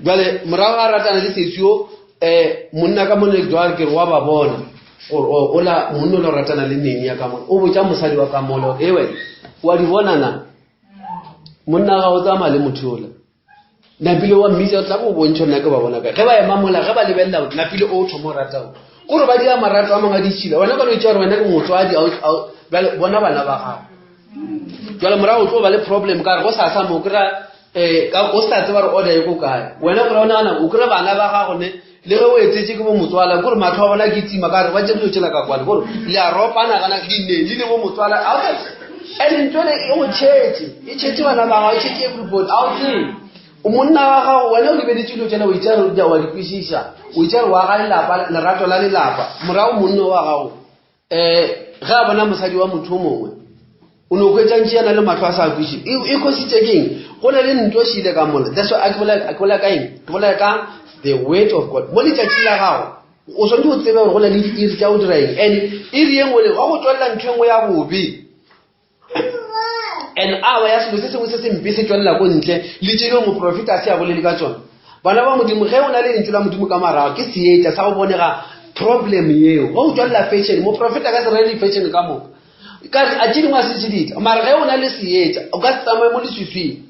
Jwale morago ga ratana le seswi o eh monna ka mo next door ke re wa ba bona. Gore o ola monna o le ratana le neng ya ka mo. O botša mosadi wa ka mola, e wena wa di bona na? Monna ga o tsamaya le motho yola. Napile wa mmitsa o tla go bontšha nna ke ba bona kae. Ge ba ema mola, ge ba lebelela napile o thoma o rata o. Kore ba dira marato a mangwe a ditšhila. Wena ka no itša gore wena ke motswadi, bjale bona bana ba gago. Jwale morago o tlo ba le problem ka re go sasa mo o kry-a um o sa tseba gore order e ko kae. Wena o kry-a o nagana o kry-a bana ba gago ne le ge o etsetše ke bo motswala kore matlho a bona ke tsima ka re ba tše dilo tšela ka kwane kore le a ropana gana le ne le le bo motswala and ntho ele e go tšhetše e tšhetše bana ba gago e tšhetše everybody a o tsebe monna wa gago wena o lebeletse dilo tšela o itša re wa di kwešiša o itša re wa ga lelapa lerato la lelapa morago monna wa gago um ge a bona mosadi wa motho o mongwe o no hwetša ntši yana le mahlo a sa kweše e khositše keng go na le ntwa šile ka mola that's why a ke bolela ka eng ke bolela ka the word of god mo letšatšing la gago o swanetše o tsebe gore go na le diiri tša go dira eng and iri ye nngwe le ga go tswelela ntho e nngwe ya bobe and awa ya selo se sengwe se se mpe se tswelela ko ntle le tše dingwe moprofeta a se a bolele ka tsona bana ba modimo ge o na le lentšu la modimo ka marago ke seetša sa go bonega problem yeo ge o tswelela fashion moprofeta ka se rere di-fashion ka moka ka a tše dingwe a se tše mara ge o na le seetša o ka se tsamaye mo leswiswing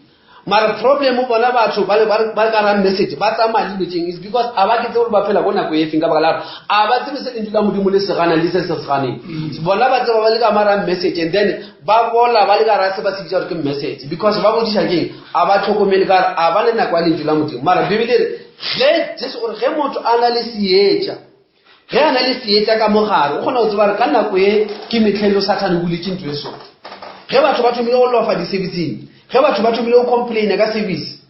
mara problem o bona batho ba ba ka ra message ba tsamaya le dilo tšeng is because a ba ke tsebe gore ba phela ko nako e feng ka baka la gore a ba tsebe se lentšu la modimo le se ganang le se se se ganeng bona ba tseba ba le ka mara message and then ba bola ba le ka ra se ba se bitsa gore ke message because ba bodiša keng a ba tlhokomele ka gore a ba le nako ya lentšu la modimo mara bibele e re ge jesu gore ge motho a na le seetša Ge a na le seetša ka mo gare, o kgona go tseba gore ka nako ye ke mehleng lo Sathane o buletše ntlo e sona. Ge batho ba thomile go lofa di-serviceng, ge batho ba thomile go complaina ka service,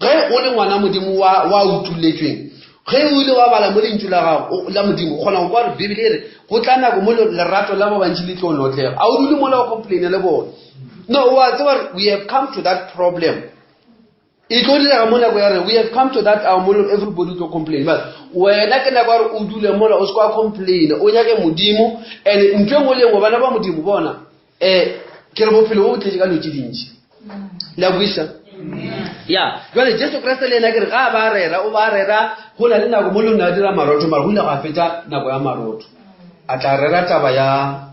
ge o le ngwana Modimo wa, wa utulletšweng, ge o ile wa bala mo lentšu la gago la Modimo, o kgona go kwa gore Bibele e re go tla nako mo lerato la ba bantši le tlo notlega. A o dule mola o complaina le bona. No, wa tseba gore we have come to that problem. E tlo direga mo nako ya re we have come to that hour mo everybody o tlo complain but wena ke nako ya gore o dule mola o se kwa complain o nyake modimo and ntho e nngwe le nngwe bana ba modimo bona um ke re bophelo bo bo tletše ka dilo tše dintši le a buisa ya jale jesu kriste le ena ke re ga a ba rera o ba rera go na le nako mo le o ne a dira marotho mara go ile go a fetša nako ya marotho a tla rera taba ya.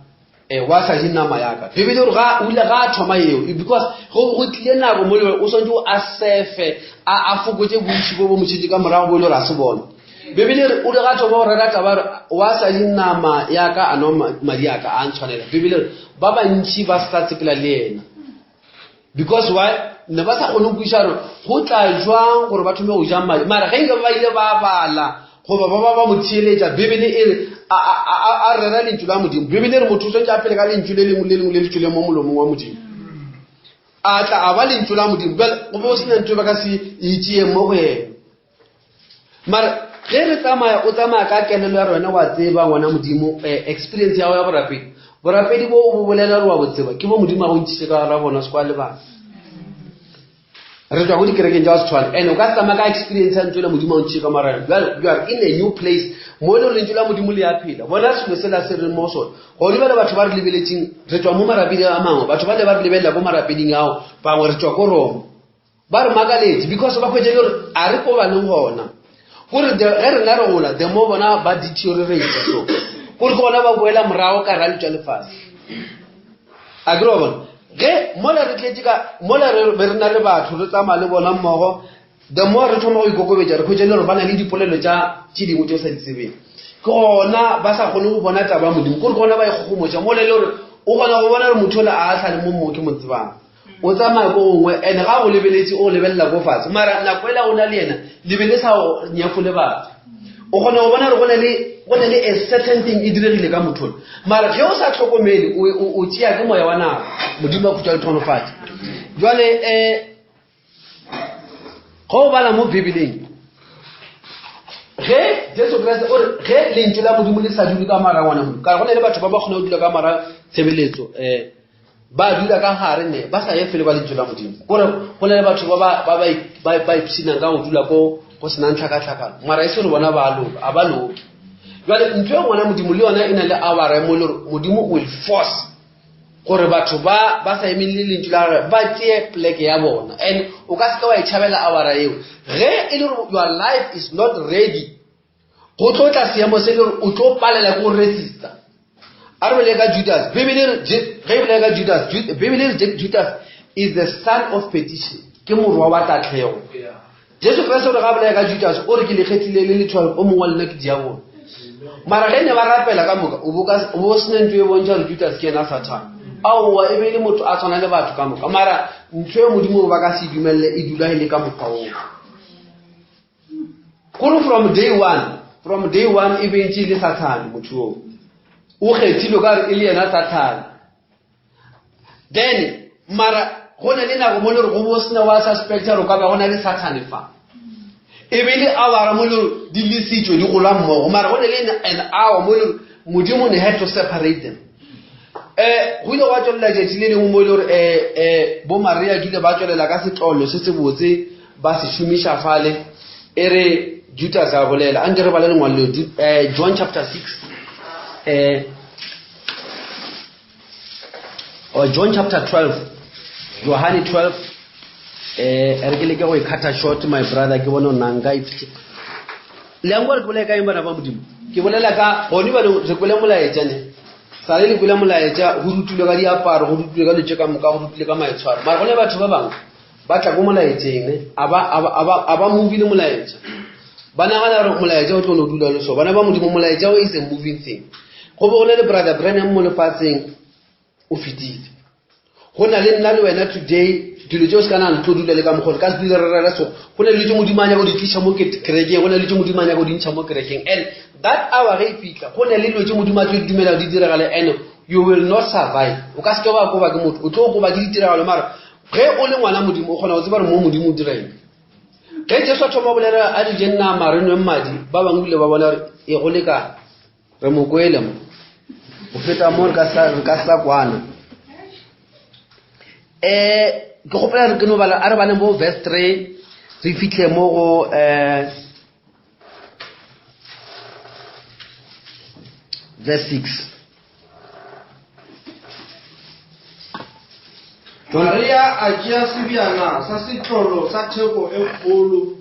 Eh, wa sa je nama ya ka. Bibele gore ga o ile ga a thoma eo because go go tlile nako mo le o swantse o a sefe a a fokotse bontši bo bo motšhitše ka morago bo e le gore a se bona. Bibele re o le ga thoma go rera taba gore wa sa je nama ya ka a nwa madi a ka a ntshwanela. Bibele re ba bantši ba sa tsepela le yena. Because why? Ne ba sa kgone go kwešiša gore go tla jwang gore ba thome go ja madi. Mara ge nka ba ile ba bala goba ba ba ba mo theeletša, Bibele e re a, a, a, a rera lentšu la Modimo. Bibele e re motho o swanetše a phele ka lentšu le lengwe le lengwe le le tšweleng mo molomong wa Modimo. A tla a ba lentšu la Modimo. Bjale go be go sena ntho e ba ka se e tšeeng mo go yena. Mara ge re tsamaya, o tsamaya ka kelelo ya rena, wa tseba ngwana Modimo, eh, experience ya gago ya borapedi. Borapedi bo o bo bolela re wa bo tseba, ke bo Modimo a go ntšhitše ka gara bona, se kwa lebala. Re tswa go dikerekeng tša go se tshwane, and o ka tsamaya ka experience ya ntho la Modimo a go ntšhitše ka mara bjale you are in a new place mo e le lentšu la Modimo le ya phela. Bona selo sela se re mo sona. Gone bjale batho ba re lebeletšeng, re tswa mo marapeding a mangwe, batho ba le ba re lebelela ko marapeding ao, bangwe re tswa ko Roma. Ba re makaletše because ba hwetša e le gore a re ko baneng gona. Kore ge rena re gola, the more bona ba deteriorate so. Kore ke gona ba boela morago ka ra letšwa lefase. A ke re wa bona? Ge mola re tletše ka mola re be re na le batho re tsamaya le bona mmogo, the more re thoma go ikokobetša re hwetša e le gore ba na le dipolelo tša tše dingwe tše o sa di tsebeng. Ke gona ba sa kgone go bona taba ya Modimo. Kore ke gona ba ikgogomoša mola e le gore o kgona go bona gore motho ola a hlale mo mo ke mo tsebang. O tsamaya ko gongwe and ga go lebeletše o lebelela ko fatshe mara nako ela o na le yena le be le sa nyefole batho o kgona go bona gore go na le a certain thing e diregile ka motho mara ge o sa tlhokomele o tšea ke moya wa nako modimo a khutša le tlhonofatše jwale um ge o bala mo bibeleng ge jesu kriste o re ge lentšu la modimo le sa dule ka mara ngwana modimo ka go na le batho ba ba kgona go dula ka mara tshebeletso um ba dula ka gare ne ba sa ye felo ba lentšu la modimo kore go na le batho ba ba ba ba ipshinang ka go dula ko go senang tlhakatlhakano mara e se gore bona ba loka a ba loke jale ntho e ngwana modimo le yona e na le awara mo le gore modimo will force gore batho ba ba sa emeng le lentšu la gagwe ba tseye pleke ya bona and o ka seke wa e tšhabela awara eo ge e le gore your life is not ready go tlo tla seemo se le gore o tlo palela ke go resista a re bolele ka judas bibele re ge e bolele ka judas bibele re judas is the son of petition ke morwa wa tatlhego jesu kriste o re ga bolele ka judas o re ke le kgethile le le 12 o mongwe wa lena ke diabolo mara ge ne ba rapela ka moka o bo sena ntho e bontšha gore judas ke yena sathane aowa e be e le motho a tshwana le batho ka moka mara ntho e modimo ba ka se e dumelele e dula e le ka mokgwa oo Kore from day one, from day one e be ntše e le Sathane motho oo. O kgethilwe ka gore e le yena Sathane. Then mara go na le nako mo le gore go bo sena wa suspecta gore ka ba go na le Sathane fa. E be le hour mo le gore di lesitšwe di gola mmogo mara go ne le an hour mo le gore Modimo ne had to separate them. Eh go ile gwa tšwelela tšatši le lengwe mo e le gore eh eh bo Maria kile ba tšwelela ka setlolo se se botse ba se šomiša fale e re Judas a bolela a nke re bale lengwalo leo eh, John chapter 6 eh, or John chapter 12 Johane 12 eh re ke leke go e cutter short my brother ke bone o nna nka iphitlhe le yang gore ke bolela ka eng bana ba modimo ke bolela ka gone bane re kwele molaetša ne sa le le kwele molaetša go rutilwe ka diaparo go rutilwe ka letse ka moka go rutilwe ka maitshwaro mara go ne batho ba bangwe ba tla ko molaetšeng ne a ba a ba a ba a ba movile molaetša ba nagana gore molaetša o tlo no dula le so bana ba modimo molaetša o is a moving thing go be go na le brother Branham mo lefatsheng o fetile go na le nna le wena today dilo tse o se ka nagana tlo dula le ka mokgwa ka se dule re rera so go na le dilo tse modimo a nyaka go di tliša mo kerekeng go na le dilo tse modimo a nyaka go di ntšha mo kerekeng and that hour ge e fitlha go na le dilo tse modimo a tlo di dumela di diragale and you will not survive o ka seke wa koba ke motho o tlo koba ke ditiragalo mara ge o le ngwana modimo o kgona go tseba gore mo modimo o dira eng ge jesu a thoma bolela a di je nama re nweng madi ba bangwe bile ba bona gore e go lekana re mo kwele mo go feta mo re ka sa kwana um ke gopela re ke no bala a re baleng bo verse 3 re fitlhe mo go um verse 6 Maria a tšea sebjana sa setlolo sa theko e kgolo,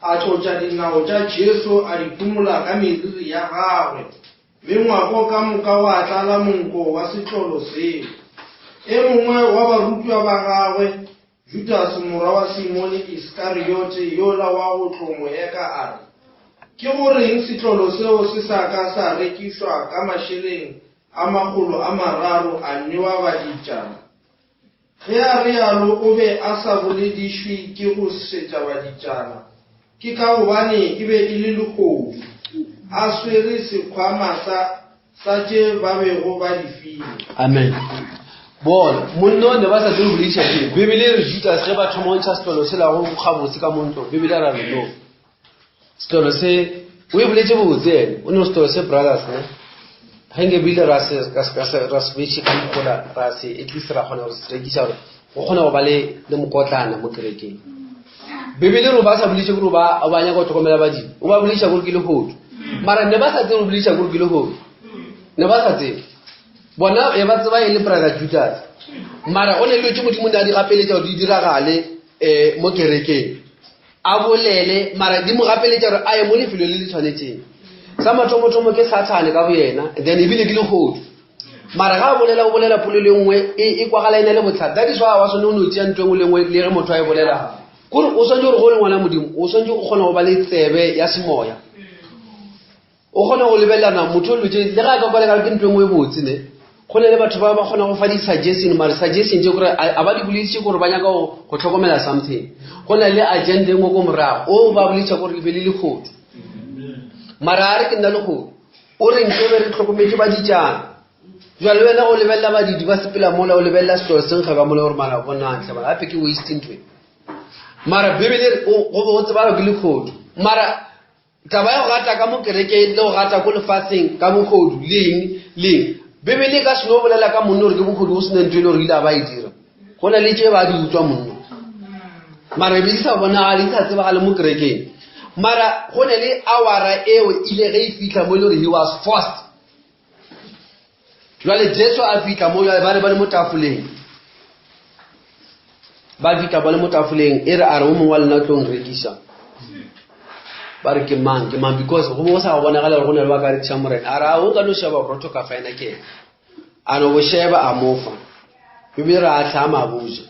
a tlotša dinao tša Jesu, a di phumola ka meriri ya gagwe. Mme ngwako ka moka wa tlala monko wa setlolo seo. E mongwe wa barutiwa ba gagwe, Judase morwa wa Simone Iskariote yola wa go tlo mo eka a re, Ke go reng setlolo seo se sa ka sa rekišwa ka mašeleng a 300 a newa badiitšana? Ge a realo o be a sa boledišwe ke go šetša badiitšana, ke ka gobane e be e le lehodu, a swere sekhwama sa, sa tše ba bego ba di file. Amen. Bona, monna o ne ba sa tsebe bolediša ke. Bibele e re Judas ge ba thoma go ntšha setlolo sela go gabotse ka mo ntlong, Bibele a ra re no. Setlolo se, o e boletše botse ene, o ne setlolo se brothers ne. Ge nke bile ra se ra se ra se ra se betšhe ka mogola ra se at least ra kgona go se rekiša gore go kgona go ba le le mokotlana mo kerekeng. Bibele re ba sa boletše gore ba ba nyaka go tlhokomela badimo, o ba boletša gore ke lehodu. Mara ne ba sa tsebe go boletša gore ke lehodu. Ne ba sa tsebe. Bona e ba tseba e le brother Judas. Mara o ne dilo tše Modimo ne a di gapeletša gore di diragale um mo kerekeng. A bolele mara di mo gapeletša gore a ye mo lefelong le le tshwanetšeng. Sa mathomothomo ke Sathane ka boyena, then ebile ke lehodu. Mara ga a bolela o bolela polelo e nngwe e, e kwagala e na le botlhare. That is why wa swane o no tšea ntho e nngwe le nngwe le ge motho a e bolela. Kore o swanetše gore go le ngwana Modimo, o swanetše o kgona go ba le tsebe ya semoya. O kgona go lebelelana motho o lotše le ga a ka kwala kare ke ntho e nngwe e botse ne. Go na le batho ba ba kgona go fa di-suggestion mara suggestion tše kore a ba di bolediše gore ba nyaka go hlokomela something. Go na le agenda e nngwe ko morago o ba bolediša gore le be le lehodu. Mara a re ke nna lehodu. O re nke be re hlokometše baditšana. Jwale wena o lebelela badidi ba sepela mola o lebelela setlolo se nkga ka mola gore mara bonang hle mara gape ke waste ntho e. Mara Bibele e re go be go tsebala ke lehodu. Mara taba ya go gata ka mo kerekeng le go gata ko lefaseng ka bohodu le eng le eng Bibele e ka se no bolela ka monna gore ke bohodu go sena ntho e le gore ile a ba e dira. Go na le tše ba di utswa monna. Mara e be di sa bonagale di sa tsebagale mo kerekeng. Mara go ne le awara eo ile ge e fihla mo e le gore he was forced. Jwale Jesu a fihla mo jwale ba re ba le mo tafoleng. Ba fihla ba le mo tafoleng e re a re o mongwe wa lena o tlo nrekiša. Ba re ke mang ke mang because go bo go sa bonagala gore go na le ba ka rekiša morena. A re a o ka no sheba borotho ka fa ena ke ena. A no bo sheba a mo fa. Bibele re a hlama a boja.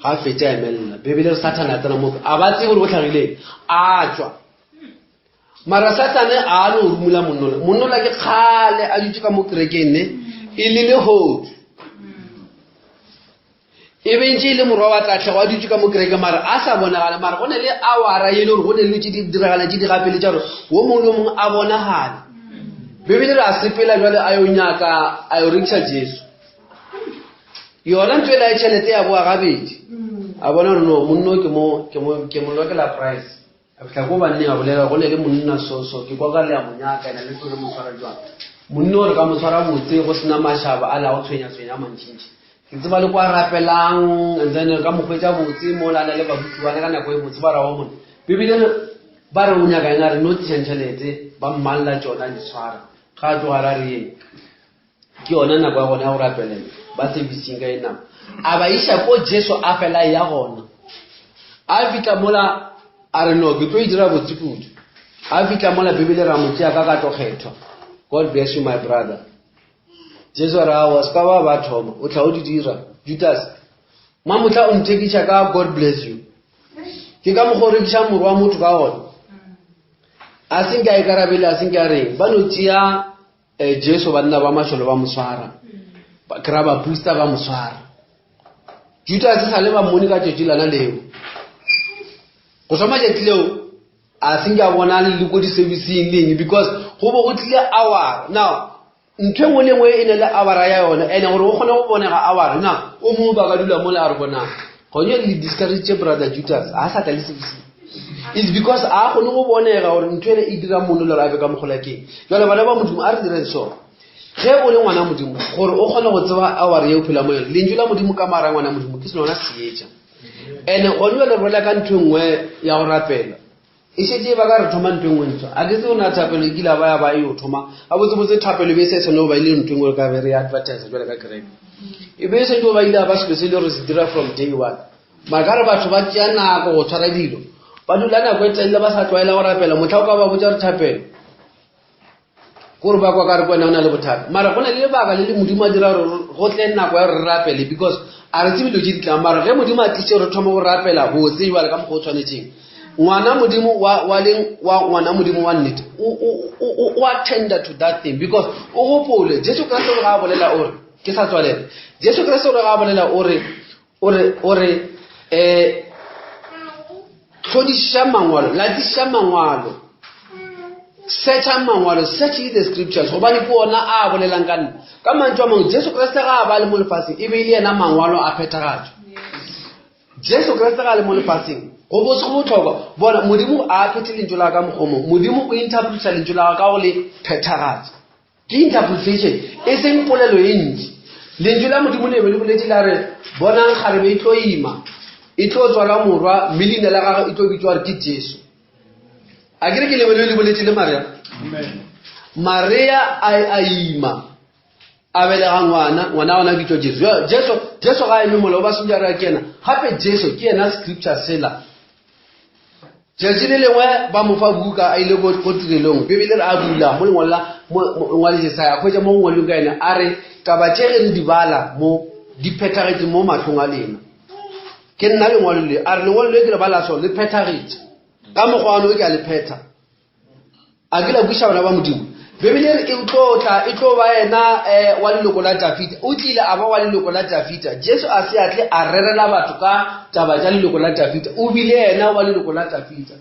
Ga a fetša a emelela. Bibele re Sathane a tsena mo a ba tsebe gore o tlhagileng. A tšwa. Mara Sathane a no rumola monnola. Monnola ke kgale a dutše ka mo kerekeng ne e le lehodu. E be ntše e le morwa wa tahlego a dutše ka mo kerekeng mara a sa bonagale mara go ne le awara e le gore go ne le tše di diragala tše di gapeletša gore wo mongwe le wo mongwe a bonagale. Bibele re a sepela jwale a yo nyaka a yo rekiša Jesu. Yona ntho ela ya tšhelete ya boa gabedi. A bona gore no monno ke mo ke mo ke mo lokela price. A fihla ko banneng a bolela go ne le monna so so ke kwa ka le a mo nyaka ena le tlo le mo tshwara jwang. Monna o re ka mo tshwara botse go sena mašaba a la go tshwenya tshwenya a mantšintši. Ke tseba le kwa rapelang and then re ka mo hwetša botse mo la na le barutiwana ka nako e botse ba ra wa monna. Bibele re ba re o nyaka ena re no tlišang tšhelete ba mmalla tšona di tshwara. Ga a tloga ra re eng. Ke yona nako ya gona ya go rapelela ba servicing ka e nako. A ba iša ko Jesu a fela ya gona. A fihla mola a re no ke tlo e dira botse kudu. A fihla mola Bibele ra mo tšea ka katlokgethwa. God bless you my brother. Jesu a re aowa se ka ba ba thoma o tla o di dira. Judas mamotla o nthekiša ka God bless you. Ke ka mokgwa o rekiša morwa wa motho ka gona. A se nke a ikarabele a se nke a reng ba no tšea eh, Jesu banna ba mašole ba mo swara ke ra bapusta ba mo swara Judase sa le ba mmone ka tšatši lana leo go thoma tšatši leo a se nke a bona le ko di-serviceng le eng because go bo go tlile awara now ntho e nngwe le nngwe e ne le awara ya yona ene gore o kgone go bonega awara now o mongwe ba ka dula mo le a re bonang gone le discouragitše brother Judas a sa tla le serviceng is because a kgone go bonega gore ntho ele e dira mono le gore a be ka mogola keng jale bana ba modimo a re direng so ge o le ngwana modimo gore o kgone go tseba awara ye o phela mo yone lentšu la modimo ka mara ngwana modimo ke sona seetša ene gone jale re bolela ka ntho e nngwe ya go rapela e šetše e ba ka re thoma ntho e nngwe ntho a ke tse o na thapelo e kile ba ya ba yo thoma ga botsebotse thapelo e be e se tshwane go ba e le ntho e nngwe re ka be re advertise jale ka kereke e be e setse go ba ile ba selo se e le gore se dira from day one mara ka re batho ba tšea nako go tshwara dilo ba dula nako e telele ba sa tlwaela go rapela motlha o ka ba botsa re thapelo. Kore ba kwa ka re kwena o na le bothata. Mara go na le lebaka le le Modimo a dira gore go tle nako ya gore re rapele because a re tsebe dilo tše di tlang. Mara ge Modimo a tliše re thome go rapela botse jwale ka mokgwa o tshwanetseng. Ngwana Modimo wa wa leng wa ngwana Modimo wa nnete o o o o attenda to that thing because o gopole Jesu Kriste o re ga a bolela o re ke sa tswalela. Jesu Kriste o re ga a bolela o re o re o re eh hlodišiša mangwalo latišiša mangwalo searcha mangwalo search ye the scriptures gobane ke ona a bolelang ka nna ka mantšu a mangwe jesu kriste ga a ba le mo lefatsheng e be e le yena mangwalo a phethagatšo jesu kriste ga a le mo lefatsheng go botse go botlhokwa bona modimo a phethe lentšu la ka mokgomo modimo o interpreta lentšu la ka go le phethagatša Ke interpretation, e seng polelo e ntši. Lentšu la Modimo le be le boletše la re, Bonang, kgarebe e tlo ima, e tlo tswala morwa, mme leina la gagwe e tlo bitšwa gore ke Jesu. A ke re ke lebe le boletše le Maria? Maria a a ima, a belega ngwana, ngwana gona a bitšwa Jesu. Jesu, Jesu ga a eme mola, o ba swantše a re a ke yena. Gape Jesu ke yena scripture sela. Tšatši le lengwe ba mo fa buka a ile ko tirelong. Bibele re a bula mo lengwalo la ngwale Jesaya a hwetša mo go ngwadilweng ka yena a re taba tše ge re di bala mo di phethagetše mo mahlong a lena. Ke nna lengwalo le a re lengwalo le ke le bala so le phethagetše ka mokgwa wa no ke a le phetha. A ke la kweša bana ba Modimo? Bibele e re e tlo tla, e tlo ba yena eh, wa leloko la Dafida. O tlile a ba wa leloko la Dafida. Jesu a se a tle a rerela batho ka taba tša leloko la Dafida. O bile yena wa leloko la Dafida.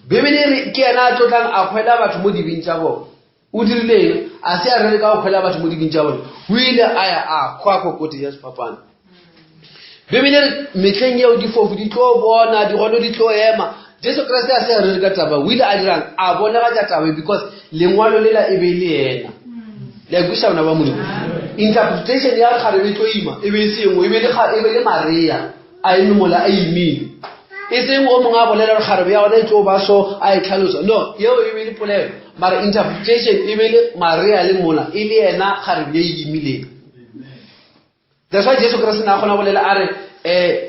Bibele e re ke yena a tlo tlang a hwela batho mo dibeng tša bona. O dirile eng? A se a rere ka go hwela batho mo dibeng tša bona. O ile a ya a hwa kokote ya sefapano. Bibele re mehleng yeo difofu di tlo bona, digono di tlo ema. Jesu Kriste a se a rere ka taba, o ile a dirang? A bonagatša taba because lengwalo lela e be e le yena. Le a kwešiša bana ba Modimo? Interpretation ya kgarebe e tlo ima e be e se engwe, e be e be le Maria a eme mola a imile. E seng o mongwe a bolela gore kgarebe ya gona e tlo ba so a e tlhalosa. No, yeo e be e le polelo. Mara interpretation e be e le Maria le mola e le yena kgarebe ye e imileng. That's why Jesu Kriste na kgona bolela a re eh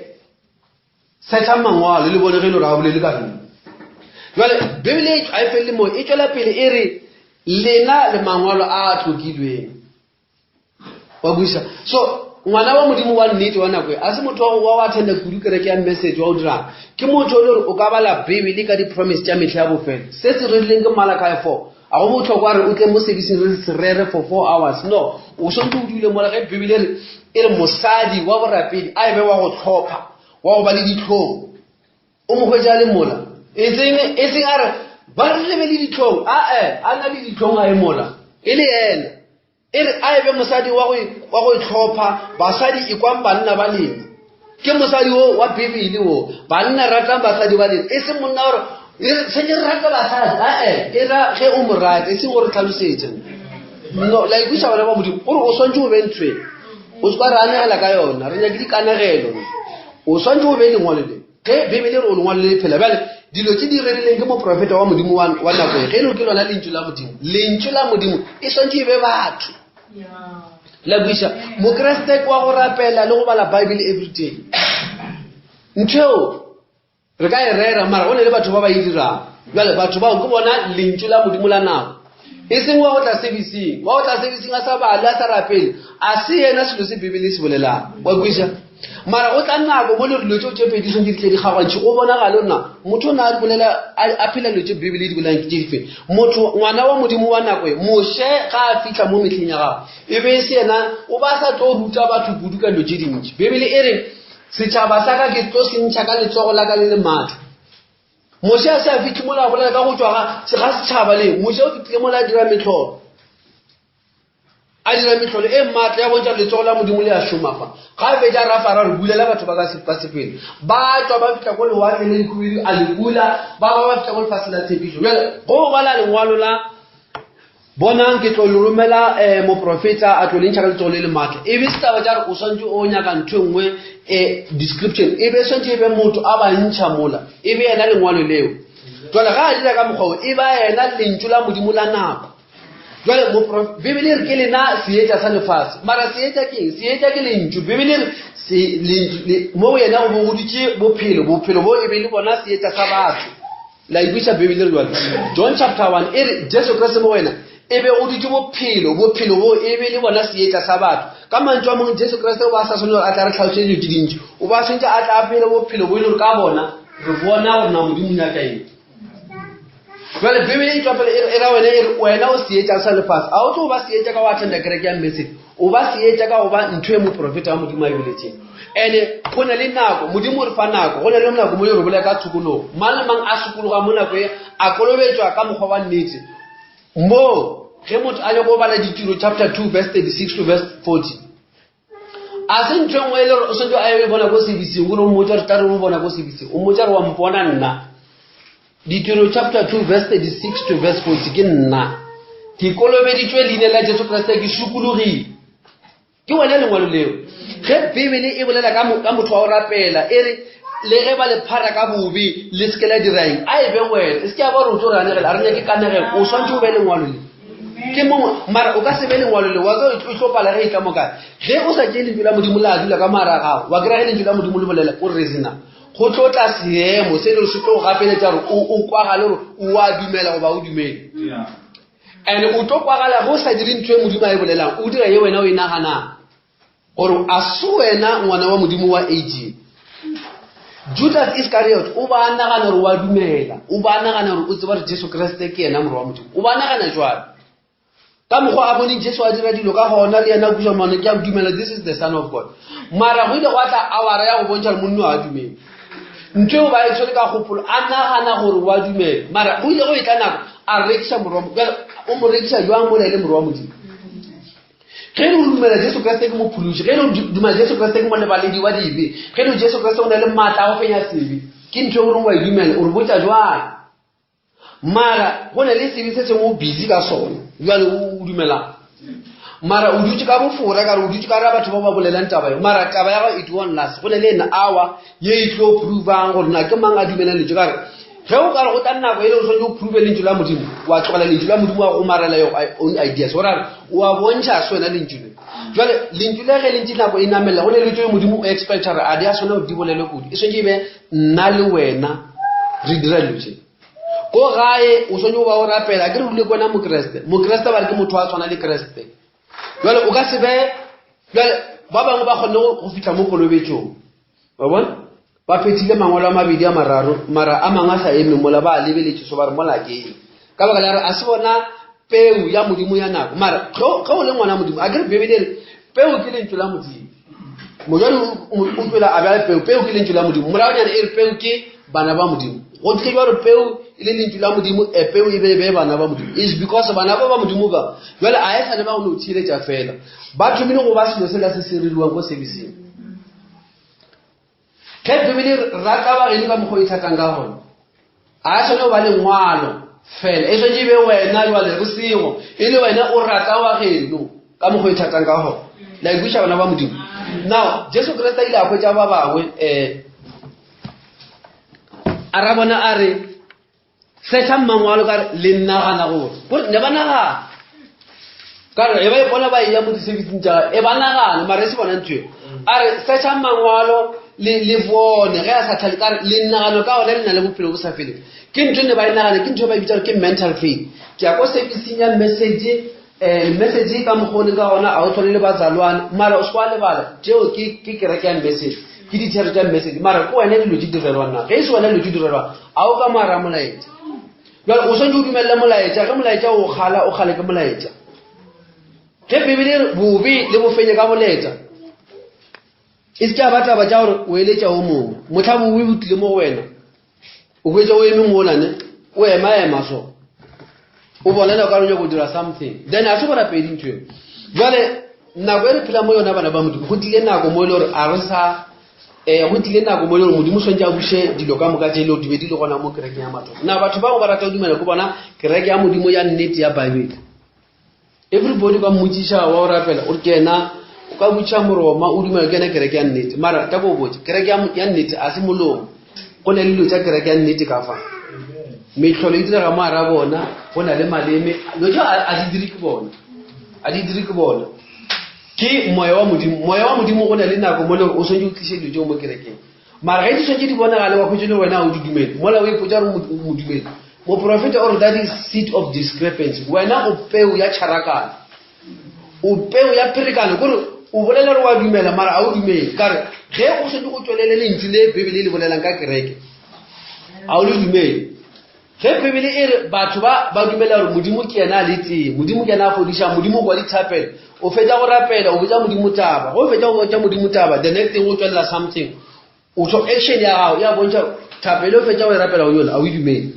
searchang mangwalo le bone ge e le gore a bolele ka nna. Jwale Bibele ga e felele moo, e tšwela pele e re lena le mangwalo a a tlokilweng. Wa buisa. So ngwana wa Modimo wa nnete wa nako e a se motho wa wa attenda kudu kereke ya message wa o dirang. Ke motho o le gore o ka bala Bibele ka di-promise tša mehla ya bofelo. Se se rerileng ke Malachi 4. A go bohlokwa re o tle mo serviceng re se rere for four hours. No, o swantse o dule mola ge Bibele re e re mosadi wa borapedi a e be wa go tlhopha, wa go ba le ditlhong. O mo hwetša le mola. E seng e seng a re ba re le be le ditlhong. A e, a na le ditlhong a e mola. E le yena. E re a e be mosadi wa go wa go itlhopha, basadi ekwang banna ba lena. Ke mosadi wo wa Bibele wo. Banna ratang basadi ba lena. E seng monna gore e se ke rata basadi. Ae, e ra ge o mo rata, e seng gore tlhalosetše. No, la ikweša bana ba Modimo. Gore o swantse o be ntho e. O se ka re anegela ka yona. Re nyake dikanegelo. O swantse o be lengwalo le. Ge Bibele e re o lengwalo le le phela, bjale dilo tše di rerileng ke moprofeta wa Modimo wa, wa nako e, ge e le ke lona lentšu la Modimo, lentšu la Modimo e swantše e be batho. La kweša, Mokriste ke wa go rapela le go bala Bible every day. Ntho eo re ka e rera, mara go ne le batho ba ba e dirang. Bjale batho bao ke bona lentšu la Modimo la nako. E seng wa go tla servicing, wa go tla servicing a sa bale, a sa rapele, a se yena selo se Bibele e se bolelang. Wa kweša? Mara go tla nako mo le dilo tšeo tše pedi swantše di tle di kgagantšhe, go bonagale gore na motho o na a bolela a phela dilo tše Bibele e di bolelang ke tše dife. Motho, ngwana wa Modimo wa nako e, Moshe ga a fihla mo mehleng ya gagwe, e be e se yena, o ba sa tlo ruta batho kudu ka dilo tše dintši. Bibele e re, Setšhaba sa ka ke tlo se ntšha ka letsogo la ka le le maatla. Moshe a se a fihle mola a bolela ka go tšwa ga ga setšhaba le Moshe o fihlile mola a dira mehlolo. A dira mehlolo e maatla ya bontšha letsogo la Modimo le a šoma fa. Ga a fetša ra Farao re bulela batho ba ka ba sepele. Ba tšwa ba fihla ko lewatle le lekhubedu a le bula ba ba ba fihla ko lefase la tshepišo. Bjale go bala lengwalo la Bonang, ke tlo le romela um moprofeta a tlo le ntšha ka letsogo le le maatla. E be setaba tša re o swantše o nyaka ntho e nngwe um description e be swantše e be motho a ba ntšha mola e be yena lengwalo leo. Jwale ga a dira ka mokgwa o e ba yena lentšu la Modimo la nako. Jwale Bibele e re ke lena seetša sa lefase. Mara seetša ke eng? Seetša ke lentšu. Bibele e re mo go yena go bo go dutše bophelo, bophelo bo e be le bona seetša sa batho. La ikweša Bibele re jwale. John chapter 1 e re Jesu Kriste mo wena. E be go dutše bophelo, bophelo boo e be e le bona seetša sa batho. Ka mantšu a mangwe, Jesu Kriste o be a sa swanele gore a tle a re hlalošetše dilo tše dintši. O be a swanetše a tle a phele bophelo bo e le gore ka bona re bona gore na Modimo o nyaka eng. Jwale Bibele e tšwa pele e ra wena e re wena o seetša sa lefase. A o tlo ba seetša ka go attenda kereke ya message. O ba seetša ka go ba ntho e moprofeta wa Modimo a e boletseng. Ene go na le nako, Modimo o re fa nako, go na le nako mo e re bolela ka tshokologo. Mang le mang a sokologa mo nako e a kolobetšwa ka mokgwa wa nnete. Mo ge motho a nyako go bala Ditiro chapter 2 verse 36 to verse 40. A se ntho e nngwe e le gore o swanetše a e bona ko sebising, gore o mmotsa gore tla re o bona ko sebising, o mmotsa gore wa mpona nna. Ditiro chapter 2 verse 36 to verse 40 ke nna. Ke kolobeditšwe leina la Jesu Kriste ke sokologile. Ke wena lengwalo leo. Ge Bibele e bolela ka motho wa go rapela e re le ge ba le phara ka bobe le se ke la dira eng, a e be wena. E se ke ya ba gore o tlo re anegela, a re nyake kanegelo. O swantše o be lengwalo le. Ke mongwe mara o ka se be lengwalo le wa tlo o tlo pala ge e tla mo kae. Ge o sa tšee lentšu la Modimo la dula ka mara gago, wa kry-a ge lentšu la Modimo le bolela o reasona. Go tlo tla seemo se le se tlo go gapeletša gore o kwagale gore o a dumela goba o dumele. And o tlo kwagala ge o sa dire ntho e Modimo a e bolelang, o dira ye wena o e naganang. Gore a se wena ngwana wa Modimo wa age. Judas Iscariot o ba a nagana gore wa dumela, o ba a nagana gore o tseba gore Jesu Kriste ke yena morwa wa Modimo. O ba nagana jwalo. Ka mokgwa a boneng Jesu a dira dilo ka gona le yena a kuša mane ke a dumela this is the son of God. Mara go ile gwa tla awara ya go bontšha gore monna a dumele. Ntho eo ba e tshwere ka kgopolo a nagana gore wa dumela. Mara go ile go e tla nako a rekiša morwa wa o mo rekiša jwang mola e le morwa wa Modimo. Ge le dumela Jesu Kriste ke mophološi, ge le dumela Jesu Kriste ke molebaledi wa dibe, ge le Jesu Kriste o na le maatla a go fenya sebe, ke ntho e goreng wa e dumela, o re botša jwang? Mara go na le sebe se sengwe o busy ka sona, jwale o dumelang? Mara o dutše ka bofora ka re o dutše ka ra batho ba ba bolelang taba eo, mara taba ya gago it won't last. Go na le ena hour ye e tlo provang gore na ke mang a dumelang lentšu ka re ge o ka re go tla nako e le o swanetše o prove lentšu la Modimo, wa tlogela lentšu la Modimo wa gomarela your own ideas, go ra gore o a bontšha se wena lentšu le. Jwale lentšu le ge le ntše nako e namelela, go ne le tšeo Modimo o expecta gore a di a swanela gore di bolelwe kudu, e swanetše e be nna le wena re dira dilo tše. Ko gae o swanetše go ba o rapela, ke re dule ke wena Mokriste. Mokriste ba re ke motho wa tshwana le Kriste. Jwale o ka se be, jwale ba bangwe ba kgonne go fihla mo kolobetšong, wa bona, ba phethile mangwalo a mabedi a mararo, mara a mangwe a sa eme mola ba a lebeletše so ba re mola ke eng, ka baka la gore a se bona peu ya Modimo ya nako. Mara ge o le ngwana Modimo, a ke re Bibele e re peu ke lentšu la Modimo. Mojadi o tšwela a bjala peu, peu ke lentšu la Modimo. Moragonyana e re peu ke bana ba Modimo. Go tlile jwalo peu e le lentšu la Modimo, e peu e be e be bana ba Modimo. Is because bana ba ba Modimo ba jwale a e sa le ba go no theeletša fela, ba thomile go ba selo sela se se reriwang ko serviceng. Ge Bibele e re rata ba geno ka mokgwa o ithatang ka gona, a e swane go ba lengwalo fela, e swanetše e be wena jwale re sego e le wena o rata wa geno ka mokgwa o ithatang ka gona. La ikweša bana ba Modimo. Now Jesu Kriste a ile a hwetša ba bangwe um a ra bona a re Searchang mangwalo ka re le nagana gore gore ne ba nagana ka re e ba ipona ba eya mo di-serviceng tša e ba nagana mara e se bona ntho eo a re searchang mangwalo le le bone ge a sa tlhale ka re le nagano ka ona le na le bophelo bo sa feleng ke ntho e ne ba e nagana ke ntho e ba e bitsang ke mental faith ke ya ko serviceng ya message um message ka mokgwa o leng ka gona a o tshwane le bazalwane mara o se wa lebala tšeo ke ke kereke ya message ke dithero tša message mara ke wena dilo tše direlwang na ge e se wena dilo tše direlwang a o ka mara molaetša jale o swanetše o dumelele molaetša ge molaetša o kgala o kgale ke molaetša ge bibele e re bobe le bofenye ka boleta e se ke a ba taba tša gore o eletša o mongwe motlha bobe bo tlile mo go wena o hwetša o eme molane o ema ema so o bonela ka re nyako dira something then a se borapedi ntho eo jale nako e re phela mo yona bana ba modimo go tlile nako mo e le gore a re sa um go tlile nako mo e le gore modimo swantse a buše dilo ka moka tse e le gore di be di le gona mo kerekeng ya mathomo na batho bao ba rata go dumela ke bona kereke ya modimo ya nnete ya bible Everybody ka mmotšiša wa o rapela o re ke yena o ka botšiša moroma o dumela ke yena kereke ya nnete mara ta ko botse kereke ya nnete a se molomo go na le dilo tša kereke ya nnete ka fa metlholo e direga mo ara bona go na le maleme dilo tšeo a di dire ke bona a di dire ke bona ke moya wa modimo moya wa modimo go na le nako mo le o swanetše o tliše dilo tšeo mo kerekeng mara ge di swanetše di bonagale wa hwetše le wena o di dumele mola o ipotša gore o modumedi. Moprofeta o re that is seed of discrepancy. Wena o peu ya tšharakano. O peu ya pherekano kore o bolela re wa dumela mara a o dumele. Ka re ge o setse go tšwelele lentšu le Bibele le bolelang ka kereke a o le dumele. Ge Bibele e re batho ba ba dumela gore Modimo ke yena a le tee, Modimo ke yena a fodišang, Modimo o kwa dithapelo, o fetša go rapela, o botša Modimo taba. Ge o fetša go botša Modimo taba, the next thing o tšwelela something. O tlo action ya gago ya bontšha thapelo o fetša go e rapela go yona, a o e dumele.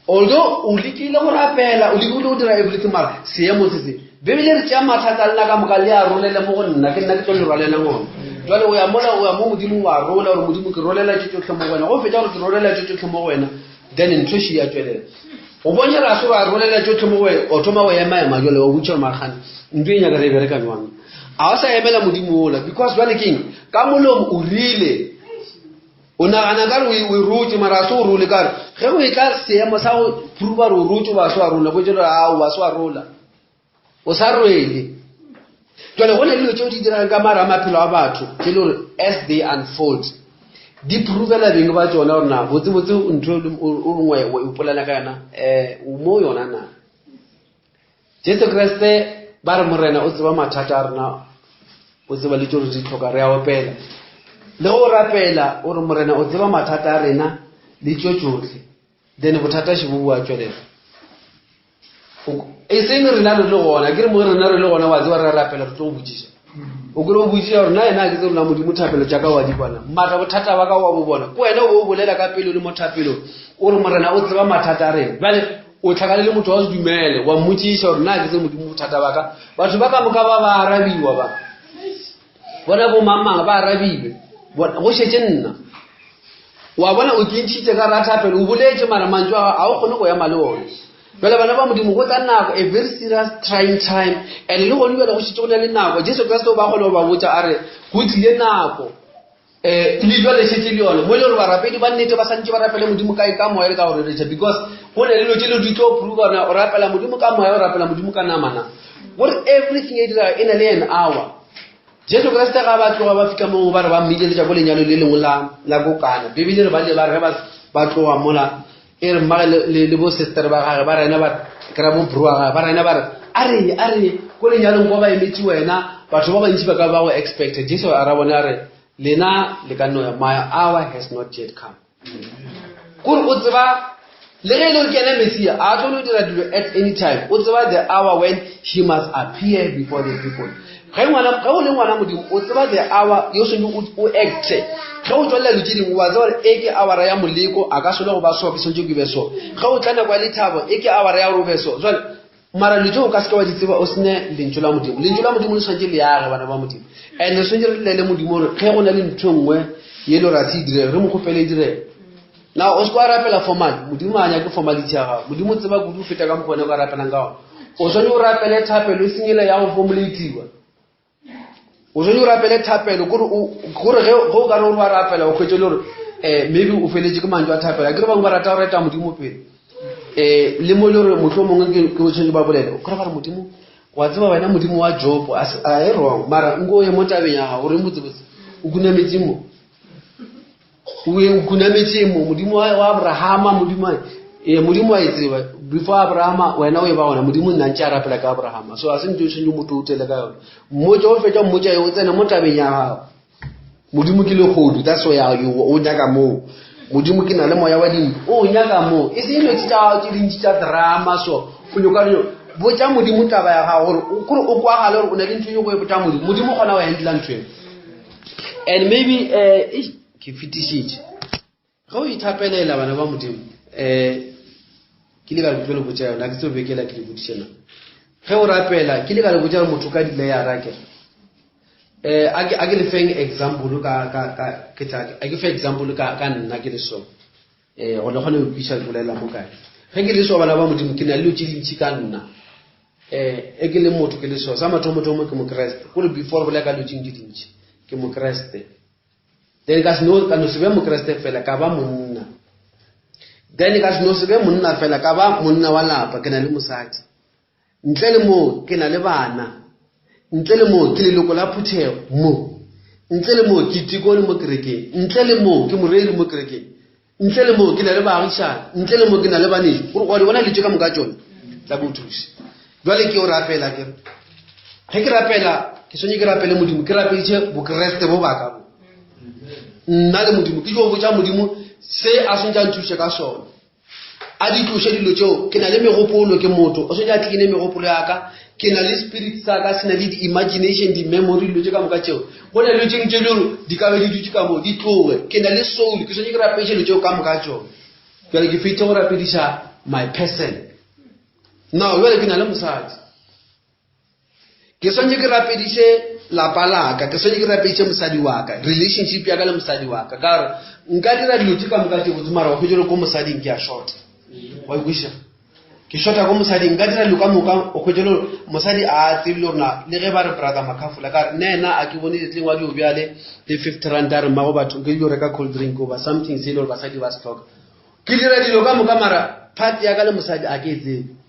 Although o lekile go rapela, o lekile go dira everything mara seemo se se. Bibele re tšea mathata a lena ka moka le a rolele mo go nna, ke nna ke tlo le rwalelang ona. Jwale o ya mola o ya mo Modimong wa rola gore Modimo ke rolela tše tšohle mo go wena. Go fetša gore ke rolela tše tšohle mo go wena, then ntho še ya tšwelela. Go bontšha re a se wa rolela tšohle mo go wena, o thoma go ema ema jwale wa botša gore magane ntho e nyaka re e bereka jwang. A o sa emela Modimo ola because jwale keng ka molomo o rile o nagana ka re o e rotse mara a se o role ka re ge go e tla seemo sa go prova gore o rotse wa se wa rola go tšelo a wa se wa rola o sa rwele jale go na le dilo tšeo di diregang ka mara a maphelo a batho ke le gore as they unfold di provela beng ba tsona gore na botsebotse ntho o rengwe o ipolela ka yona um o mo yona na Jesu Kriste ba re Morena o tseba mathata a rena, o tseba le tšo re di tlhoka, re a opela. Le go rapela o re Morena o tseba mathata a rena le tšo tšohle, then bothata še bo boa tšwelela. E seng rena re le gona, ke re mo rena re le gona wa tseba re rapela re tlo go botšiša. O kry o botšiša gore na yena a ke tse rona Modimo thapelo tša ka wa di kwana. Mara bothata ba ka wa bo bona. Ke wena o bo o bolela ka pele o le mo thapelong. O re Morena o tseba mathata a rena. Bjale o tlhakane le motho wa se dumele wa mmotšiša gore na ke tse modimo bothata ba ka batho ba ka moka ba ba arabiwa ba bona bo mang ba arabilwe go šetše nna wa bona o kentšhitše ka rathapelo o boletše mara mantšu a ga o kgone go ema le one jale bana ba modimo go tla nako a very serious trying time and le gone jale go šetše go na le nako jesu kriste o ba kgone go ba botša a re go tlile nako um le jwale šetše le yone mo e le gore barapedi ba nnete ba santse ba rapele modimo kae ka moya le ka go reretša because go ne le dilo tše le di tlo prova na o rapela modimo ka moya o rapela modimo ka namana gore everything e dira e na le an hour jesu kriste ga ba tloga ba fika moo ba re ba mmileletša ko lenyalo le lengwe la la kokana bibele re ba le ba re ge ba tloga mola e re mmage le bo sister ba gage ba rena ba kry bo bro wa gage ba rena ba re a re a re ko lenyalong kwa ba emetše wena batho ba bantši ba ka ba go expecta jesu a ra bone a re lena le ka noya my hour has not yet come kore o tseba le ge e le gore ke ena messia a tlo no dira dilo at any time o tseba the hour when he must appear before the people ge ngwana ge o le ngwana modimo o tseba the hour yo swanetse o acte ge o tswelela dilo tse dingwe wa tseba gore e ke hour ya moleko a ka sole go ba so ke swanetse ke be so ge o tla nako ya lethabo e ke hour ya gore o be so jale mara dilo tse o ka seke wa di tseba o sene lentšu la modimo lentšu la modimo le tshwanetse le age bana ba modimo and re tshwanetse re llele modimo gore ge go na le ntho e nngwe ye le gore a se e direge re mo kgopele e direge na o se kwa rapela formal modimo a nyake formality ya gago modimo o tseba kudu o feta ka mokgwa o ka rapelang ka gona o tshwanetse o rapele thapelo e sengele ya go formulatiwa o tshwanetse o rapele thapelo kore ge o ka re o re wa rapela o kgwetse le gore um maybe o feletse ke mantso a thapelo a kere bangwe ba rata go reta modimo pele um le mo e le gore motlho mongwe ke o tshwanetse ba bolele o kry ba re modimo wa tseba wena modimo wa jobo a e wrong mara nko o ye mo tabeng ya gago o reng botsebotse o kunametse mo o e khunametse mo modimo wa abrahama modimo ee modimo wa e tseba before abrahama wena o e ba gona modimo nna ntse a rapela ka abrahama so a se ntho e tshwanetse motho o tele ka yone mmotsa o fetsa mmotsa o tsene mo tabeng ya gago modimo ke legodu that's why o nyaka moo modimo ke na le moya wa dimpo o nyaka moo e seng dilo tsa tse dintsi tsa drama so o nyoka botsa modimo taba ya gago gore kore o kwagale gore o na le ntho e go e botsa modimo modimo kgona go handla ntho eo and maybe eh ke fetišitše ge o ithapelela bana ba modimo um ke le ka le le botša yona ke tseo bekela ke le bodiše na ge o rapela ke le ka le botša gore motho ka di-layera ke um a ke le feng example ka ka ka ke tla a ke fe example ka ka nna ke le so um gore le kgone go kwiša ke bolela mo kae ge ke le so bana ba modimo ke na le dilo tše dintši ka nna eh e ke le motho ke le so sa mathomothomo ke mokreste kore before bolela ka dilo tše ntši dintši ke mokreste then ka seno ka no se be mokreste fela ka ba monna then ka seno se be monna fela ka ba monna wa lapa ke na le mosadi ntle le moo ke na le bana ntle le moo ke leloko la phuthego mo ntle le moo ke tikone mo kerekeng ntle le moo ke moreri mo kerekeng. Ntle le moo ke na le baagišane, ntle le moo ke na le banešu. Gore wa di bona dilo tše ka moka tšone, tla ke o thuše. Jwale ke o rapela ke re, ge ke rapela ke swanetše ke rapele Modimo, ke rapeditše Bokreste bo baka bo. Nna le Modimo, ke tlo botša Modimo se a swanetše a nthuše ka sona. A di tloše dilo tšeo, ke na le megopolo, ke motho, o swanetše a tline megopolo ya ka, ke na le spirit sa ka, se na le di-imagination, di-memory, dilo tše ka moka tšeo. Go na le dilo tše dingwe tše e le gore di ka be di dutše ka moo, di tloge. Ke na le soul, ke swanetše ke rapediše dilo tšeo ka moka tšona. Bjale ke feditše go rapediša my person. Now bjale ke na le mosadi. Ke swanetše ke rapediše lapa laka, ke swanetše ke rapediše mosadi wa ka, relationship ya ka le mosadi wa ka. Ka gore nka dira dilo tše ka moka tše botse, mara wa hwetša gore ko mosading ke a short. Wa ikwešiša? Ke shorta ko mosading, nka dira dilo ka moka, o hwetša gore mosadi a tsebe le gore na le ge ba re brother Makhafola, ka re nna ena a ke bone letleng wa dio bjale le 50 rand a re mmago batho ke dio reka cold drink goba something se e le gore basadi ba se hloka. Ke dira dilo ka moka mara part ya ka le mosadi a ke e tsebe.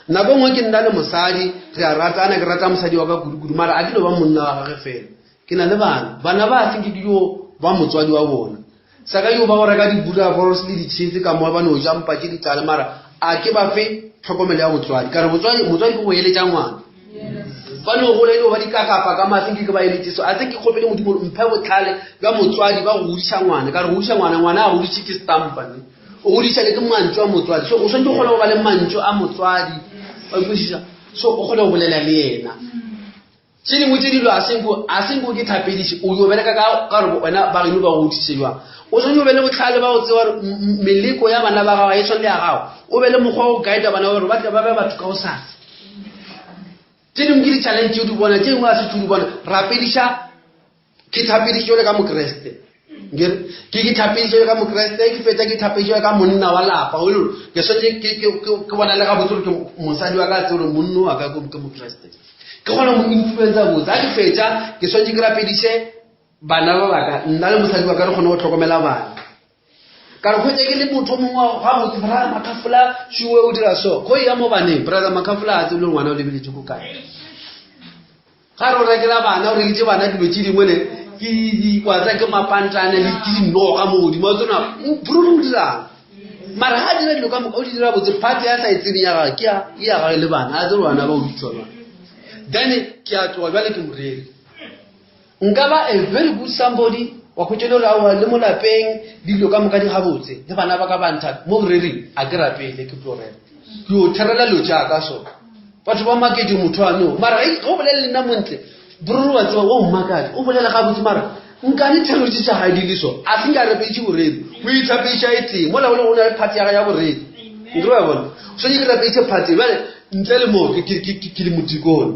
Nako nngwe ke nna le mosadi, re a ratana, ke rata mosadi wa ka kudu-kudu, mara a ke no ba monna wa gage fela. Ke na le bana. Bana ba think ke yo ba motswadi wa bona. Sa ka yo ba go reka di-boerewors le di-cheese ka moa ba no ja mpa tše di tlale, mara a ke ba fe tlhokomelo ya botswadi. Ka re botswadi, motswadi ke go eletša ngwana. Ba no gola e no ba dikakapa ka mo, I think ke ba eletše so. I think ke kgopele Modimo gore mphe botlhale bja motswadi ba go godiša ngwana. Ka re go godiša ngwana, ngwana a godiše ke stampa ne. O godiša le ke mantšu a motswadi. So o swanetše o kgone go ba le mantšu a motswadi. Wa kwešiša? So o kgone go bolela le yena. Tše dingwe tše dilo a senko a senko ke thapediše o yo bereka ka ka gore wena ba geno ba go godišitše jwang. O swanetše o be le bohlale ba go tseba gore meleko ya bana ba gago ga e tshwane le ya gago. O be le mokgwa wa go guide bana ba gore ba tle ba be batho ka gosasa. Tše dingwe ke di-challenge tše o di bona, tše dingwe ga se tše o di bona. Rapediša Ke thapediše jwale ka Mokreste. Nkere ke ke thapediše jwale ka Mokreste, ke fetša ke thapediše jwale ka monna wa lapa. O le ke swanetše ke ke ke ke bona le gabotse gore ke mosadi wa ka a tsebe gore monna wa ka ke Mokreste. Ke kgona go mo influencer botse. Ha ke fetša ke swanetše ke rapediše bana ba baka, nna le mosadi wa ka re kgone go hlokomela bana. Ka re hwetša ke le motho o mongwe wa gabotse, brother Makhafola šuwe o dira so. Go ya mo baneng, brother Makhafola a tsebe le gore ngwana o lebeletše ko kae. Ga re o rekela bana, o rekiše bana dilo tše dingwe ne ke dikwatsa ke mapantane le ke dinoga mo godimo wa tsona bruru o dirang mara ga a dira dilo ka moka o di dira botse party ya sa e tsebeng ya gage ke ya ke ya gage le bana a tsebe bana ba o bitšwa jwang then ke a tloga bjale ke moreri nka ba a very good somebody wa khwetša le gore aowa le mo lapeng dilo ka moka di gabotse le bana ba ka ba nthata mo borering a ke rapele ke tlo rera ke yo therela dilo tša ka so batho ba makedi motho ano mara ge o bolele le nna montle bororo wa tseba o mmakadi o bolela gabotse mara nkane thero tše tša gae di le so a se nka rapetše boredi o ithapetša e tee mola o le go na le party ya ga ya boredi nkere wa bona o swanetše ke rapetše party bjale ntle le moo ke le modikone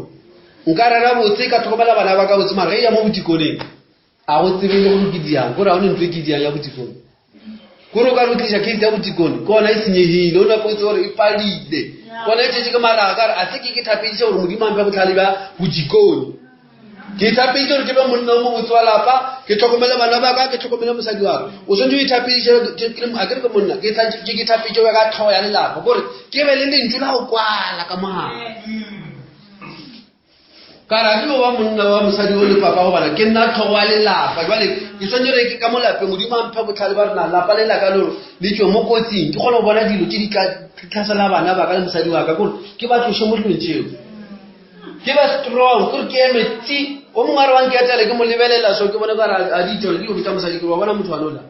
nka rera botse ka tlhokomela bana ba ka botse mara ge ya mo bodikoneng a go tsebe le gore ke diang kore ga o ne ntho e ke diang ya bodikone kore o ka re o tliša case ya bodikone ke gona e senyegile o nako o tse gore e padile gona e tšetše ke maraga ka re a se ke ke thapediše gore modimo a mpe botlhale bja bodikone ke ithapeditše gore ke be monna o mobotse wa lapa ke tlhokomele bana ba ka ke tlhokomele mosadi wa ka o swanetše o ithapediše a ke re ke monna ke ithapeditše ka tlhogo ya lelapa kore ke be le lentšu la go kwala ka mogare Ka re, A ke no ba monna wa mosadi o le papa gobana ke nna tlhogo wa lelapa. Jwale ke swanetše gore ke ka mo lapeng Modimo a mphe bohlale ba rena lapa le la ka le gore le tšwe mo kotsing. Ke kgone go bona dilo tše di tla tlhasela bana ba ka le mosadi wa ka kore ke ba tloše mo dilong tšeo. Ke ba strong kore ke eme tsi. O mongwe a re wa nketela ke mo lebelela so ke bone ka re a di tšone ke yo botša mosadi ke re wa bona motho wa nola.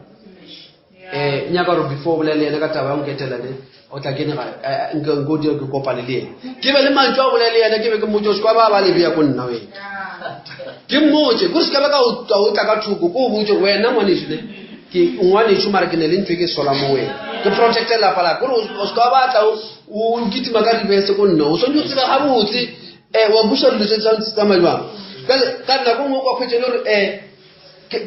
Eh, nyaka gore before o bolele le yena ka taba ya nketela ne o tla kene gae eh, eh, nke nko dira ke kopane le yena ke be le mantšu a bolele le yena ke be ke mmotse o se ba ba lebea ko nna wena ke mmotse ko se ka ba ka o tla ka thoko ko o botse wena ngwaneso ne ke ngwaneso mara ke ne le ntho e ke sola mo wena ke protecte lapa la kore o se ka ba tla o kitima ka reverse ko nna o swanetse o tsebe gabotse um wa busa dilo tse tsamaya jwang ka nako nngwe o kwa kgwetse le gore um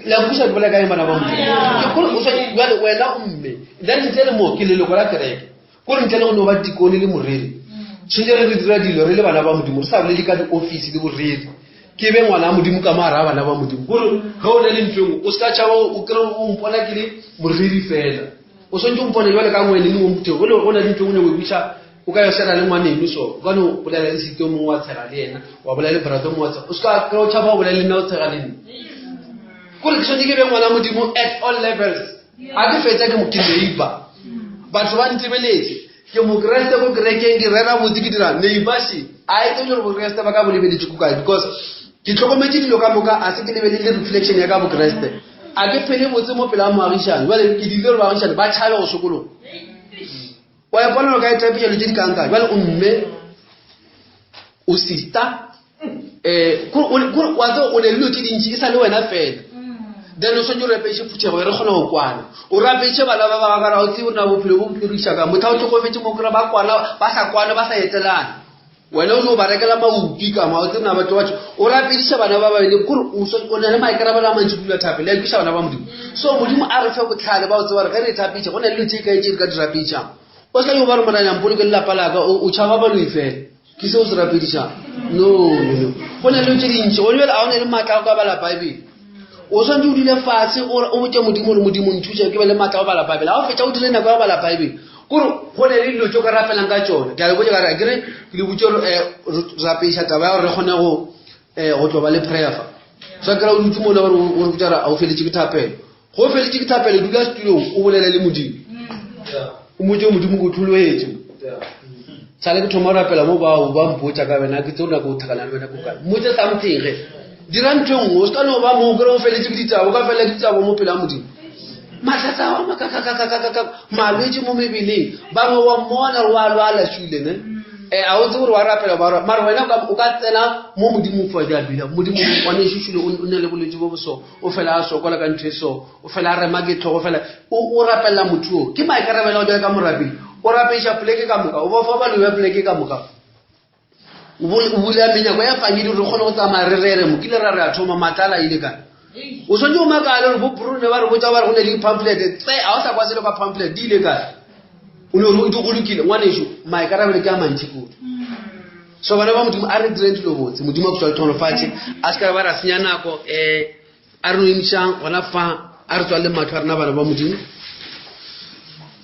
la busa ke bolela ka eng bana ba modimo ke gore o swanetše bjale wena o mme then ntle le moo ke leloko la kereke kore ntle le go no ba dikone le moreri tshwanetse re re dira dilo re le bana ba modimo re sa bolele ka di-office le boreri ke be ngwana wa modimo ka moara bana ba modimo kore ge o ne le ntho engwe o se ka tšhaba o kry o mpona ke le moreri fela o swanetše o mpone jale ka ngwene le mo phuthego go na le ntho engwe o buša o ka yo sela le ngwaneno so o ka no bolela le site o mongwe wa tshega le yena wa bolela le brother o mongwe wa tshega o se ka kry o tšhaba o bolela le nna o tshega le nna kore ke swanetše ke be ngwana modimo at all levels. A ke fetša ke ke neighbor. Batho ba ntebeletše. Ke mokreste ko kerekeng ke rera botse ke dira neighbor she. A e tsebe gore bokreste ba ka bo lebeletše ko kae because ke hlokometše dilo ka moka a se ke lebelele reflection ya ka bokreste. A ke phele botse mo pela moagišane. Jwale ke dirile gore baagišane ba tšhabe go sokologa. Wa ipona gore ka e tapiša dilo tše di kangkang. Jwale o mme o sister um wa tseba o ne le dilo tše dintši e sa le wena fela then o swanetse o rapediše phuthego e re kgona go kwana o rapediše bana ba ba ka o tsebe na bophelo bo botloriša ka motho a o tlhokofetse mo kry ba kwana ba sa kwana ba sa etelana wena o no ba rekela maupi ka ma o tsebe na batho batho o rapediše bana ba babedi kore o na le maikarabelo a mantši kula thapelo ya kwiša bana ba modimo so modimo a re fe botlhale ba o tseba gore ge re thapiša go na le dilo tše kae tše di ka di rapedišang o se ka yo ba re morena mpoloke le lapa laka o tšhaba baloi fela ke seo se rapedišang no no no go na le tše dintši gone bjale a o ne le maatla a go ka bala bible o swanetse o dule fatshe o botse modimo gore modimo nthuše ke be le maatla go bala bible ga o fetša o dire nako ya go bala bible kore go ne le dilo tse o ka rapelang ka tsone ke a le botse ka re ke re ke le botse gore um rapediša taba ya gore re kgone go um go tlo ba le prayer fa so kry o dutse mo le gore o re botsa gore a o feletse ke thapelo go feletse ke thapelo dula setulong o bolele le modimo o motse modimo ko tlholoetse sale ke thoma go rapela mo bao ba mpotsa ka wena ke tse o nako o tlhakana le wena ko kae mmotse something ge dira ntho e nngwe o se ka no ba moo kry o feletse ke ditabo ka felela ditabo mo pele a modimo mathata a makakakakakaka malwetse mo mebeleng bangwe wa mmona gore wa lwala sule ne um a o tse gore wa rapela ba mara wena o ka tsena mo modimo fa di a bila modimo ngwaneso sule o ne le bolwetse bo bo so o fela a sokola ka ntho e so o fela a rema ke tlhogo fela o rapelela motho o ke maikarabelo go ka morapedi o rapediša poleke ka moka o ba fa baloi ba poleke ka moka o bula menyako ya family re kgone go tsamaya re rere mo kile ra re a thoma matlala ile kae o tshwanetse o makale gore bo brune ba re botsa ba re go ne le di-pamphlet tse ga o sa kwa selo ka pamphlet di ile kae o ne gore di go lokile ngwaneso maikarabelo ke a mantši kudu so bana ba modimo a re direng dilo botse modimo a kutswa letlhonolofatše a se ka ba ra senya nako um a re no emišang gona fa a re tswalele matlho a rena bana ba modimo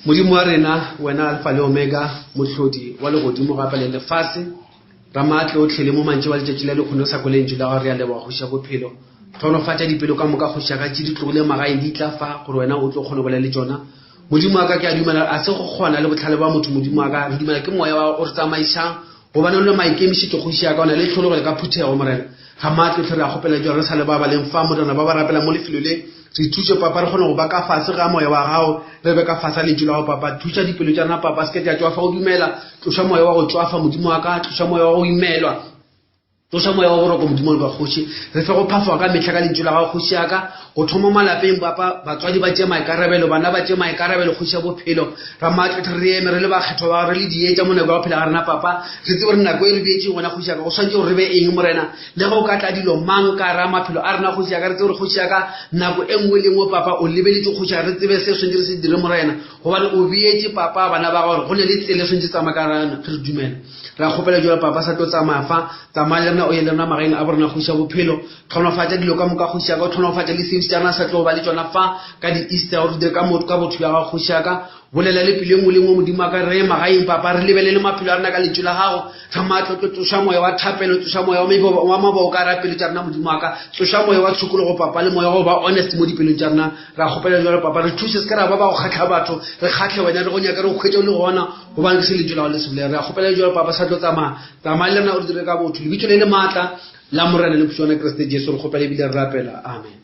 modimo wa rena wena alfa le omega mohlodi wa legodimo gape le lefase ramatle o tlhele mo mantši wa letšatši la lekgono sa kolentšu la gago re a leboga kgoši ya bophelo tlhonofatša dipelo ka moka kgoši ya ka tše di tlogile magaeng di tla fa gore wena o tlo kgone go bolela le tšona modimo wa ka ke a dumela a se go kgona le botlhale ba motho modimo wa ka re dumela ke moya wa o re tsamaišang gobane o le maikemišetšo kgoši ya ka o na le tlhologelo ka phuthego morena ga maatlotlhe re a kgopela jalo re sa le ba ba leng fa morena ba ba rapela mo lefelo le re thuse papa re kgone go ba ka fase ga moya wa gago re be ka fase ga lentšu la gago papa thuša dipelo tša rena papa se ke tša tšwafa go dumela tloša moya wa go tšwafa modimo wa ka tloša moya wa go imelwa Tloša moya wa boroko, Modimo wa kgoši. Re fe go phafoga ka mehla ka lentšu la gago, kgoši ya ka. Go thoma malapeng, papa, batswadi ba tšee maikarabelo, bana ba tšee maikarabelo, kgoši ya bophelo. Ramaatlohle, re eme re le bakgethwa ba gago, re le dietša mo nako ya go phela ga rena, papa. Re tsebe gore nako e re beetšeng gona, kgoši ya ka, go swanetše gore re be eng, Morena. Le ge o ka tla dilo mang ka ra maphelo a rena, kgoši ya ka, re tsebe gore, kgoši ya ka, nako e nngwe le nngwe, papa, o lebeletše, kgoši ya ka, re tsebe se swanetše re se dire, Morena. Gobane o beetše, papa, bana ba gago gore go ne le tsela e swanetše tsamaya ka rena, ge re dumela. Re a kgopela jalo papa sa tlo tsamaya fa tsamaya le rena o ye le rena magaeng a borena kgoši ya bophelo tlhonofatša dilo ka moka kgoši ya ka o tlhonofatša le seo tša rena sa tlo ba le tšona fa ka di-easter gore dire ka motho ka botho bja gago kgoši ya ka bolela le pelo e nngwe le nngwe modimo wa ka re ye magaeng papa re lebelele maphelo a rena ka lentšu la gago re maatlo tlo tsoša moya wa thapelo tsoša moya wa mabao ka ra pelo tša rena modimo wa ka tsoša moya wa tshokologo papa le moya wa go ba honest mo dipelong tša rena ra kgopela jalo papa re thuse se ka ra ba ba go kgatlha batho re kgatlhe wena re go nyaka re go kgwetše o le gona gobane ke se lentšu la go le se bolela re a kgopela jalo papa sa tlo tsamaya tsamaya le rena o re dire ka botho lebitso le le maatla la morena le phuswana keresete jesu re kgopela ebile re rapela amen.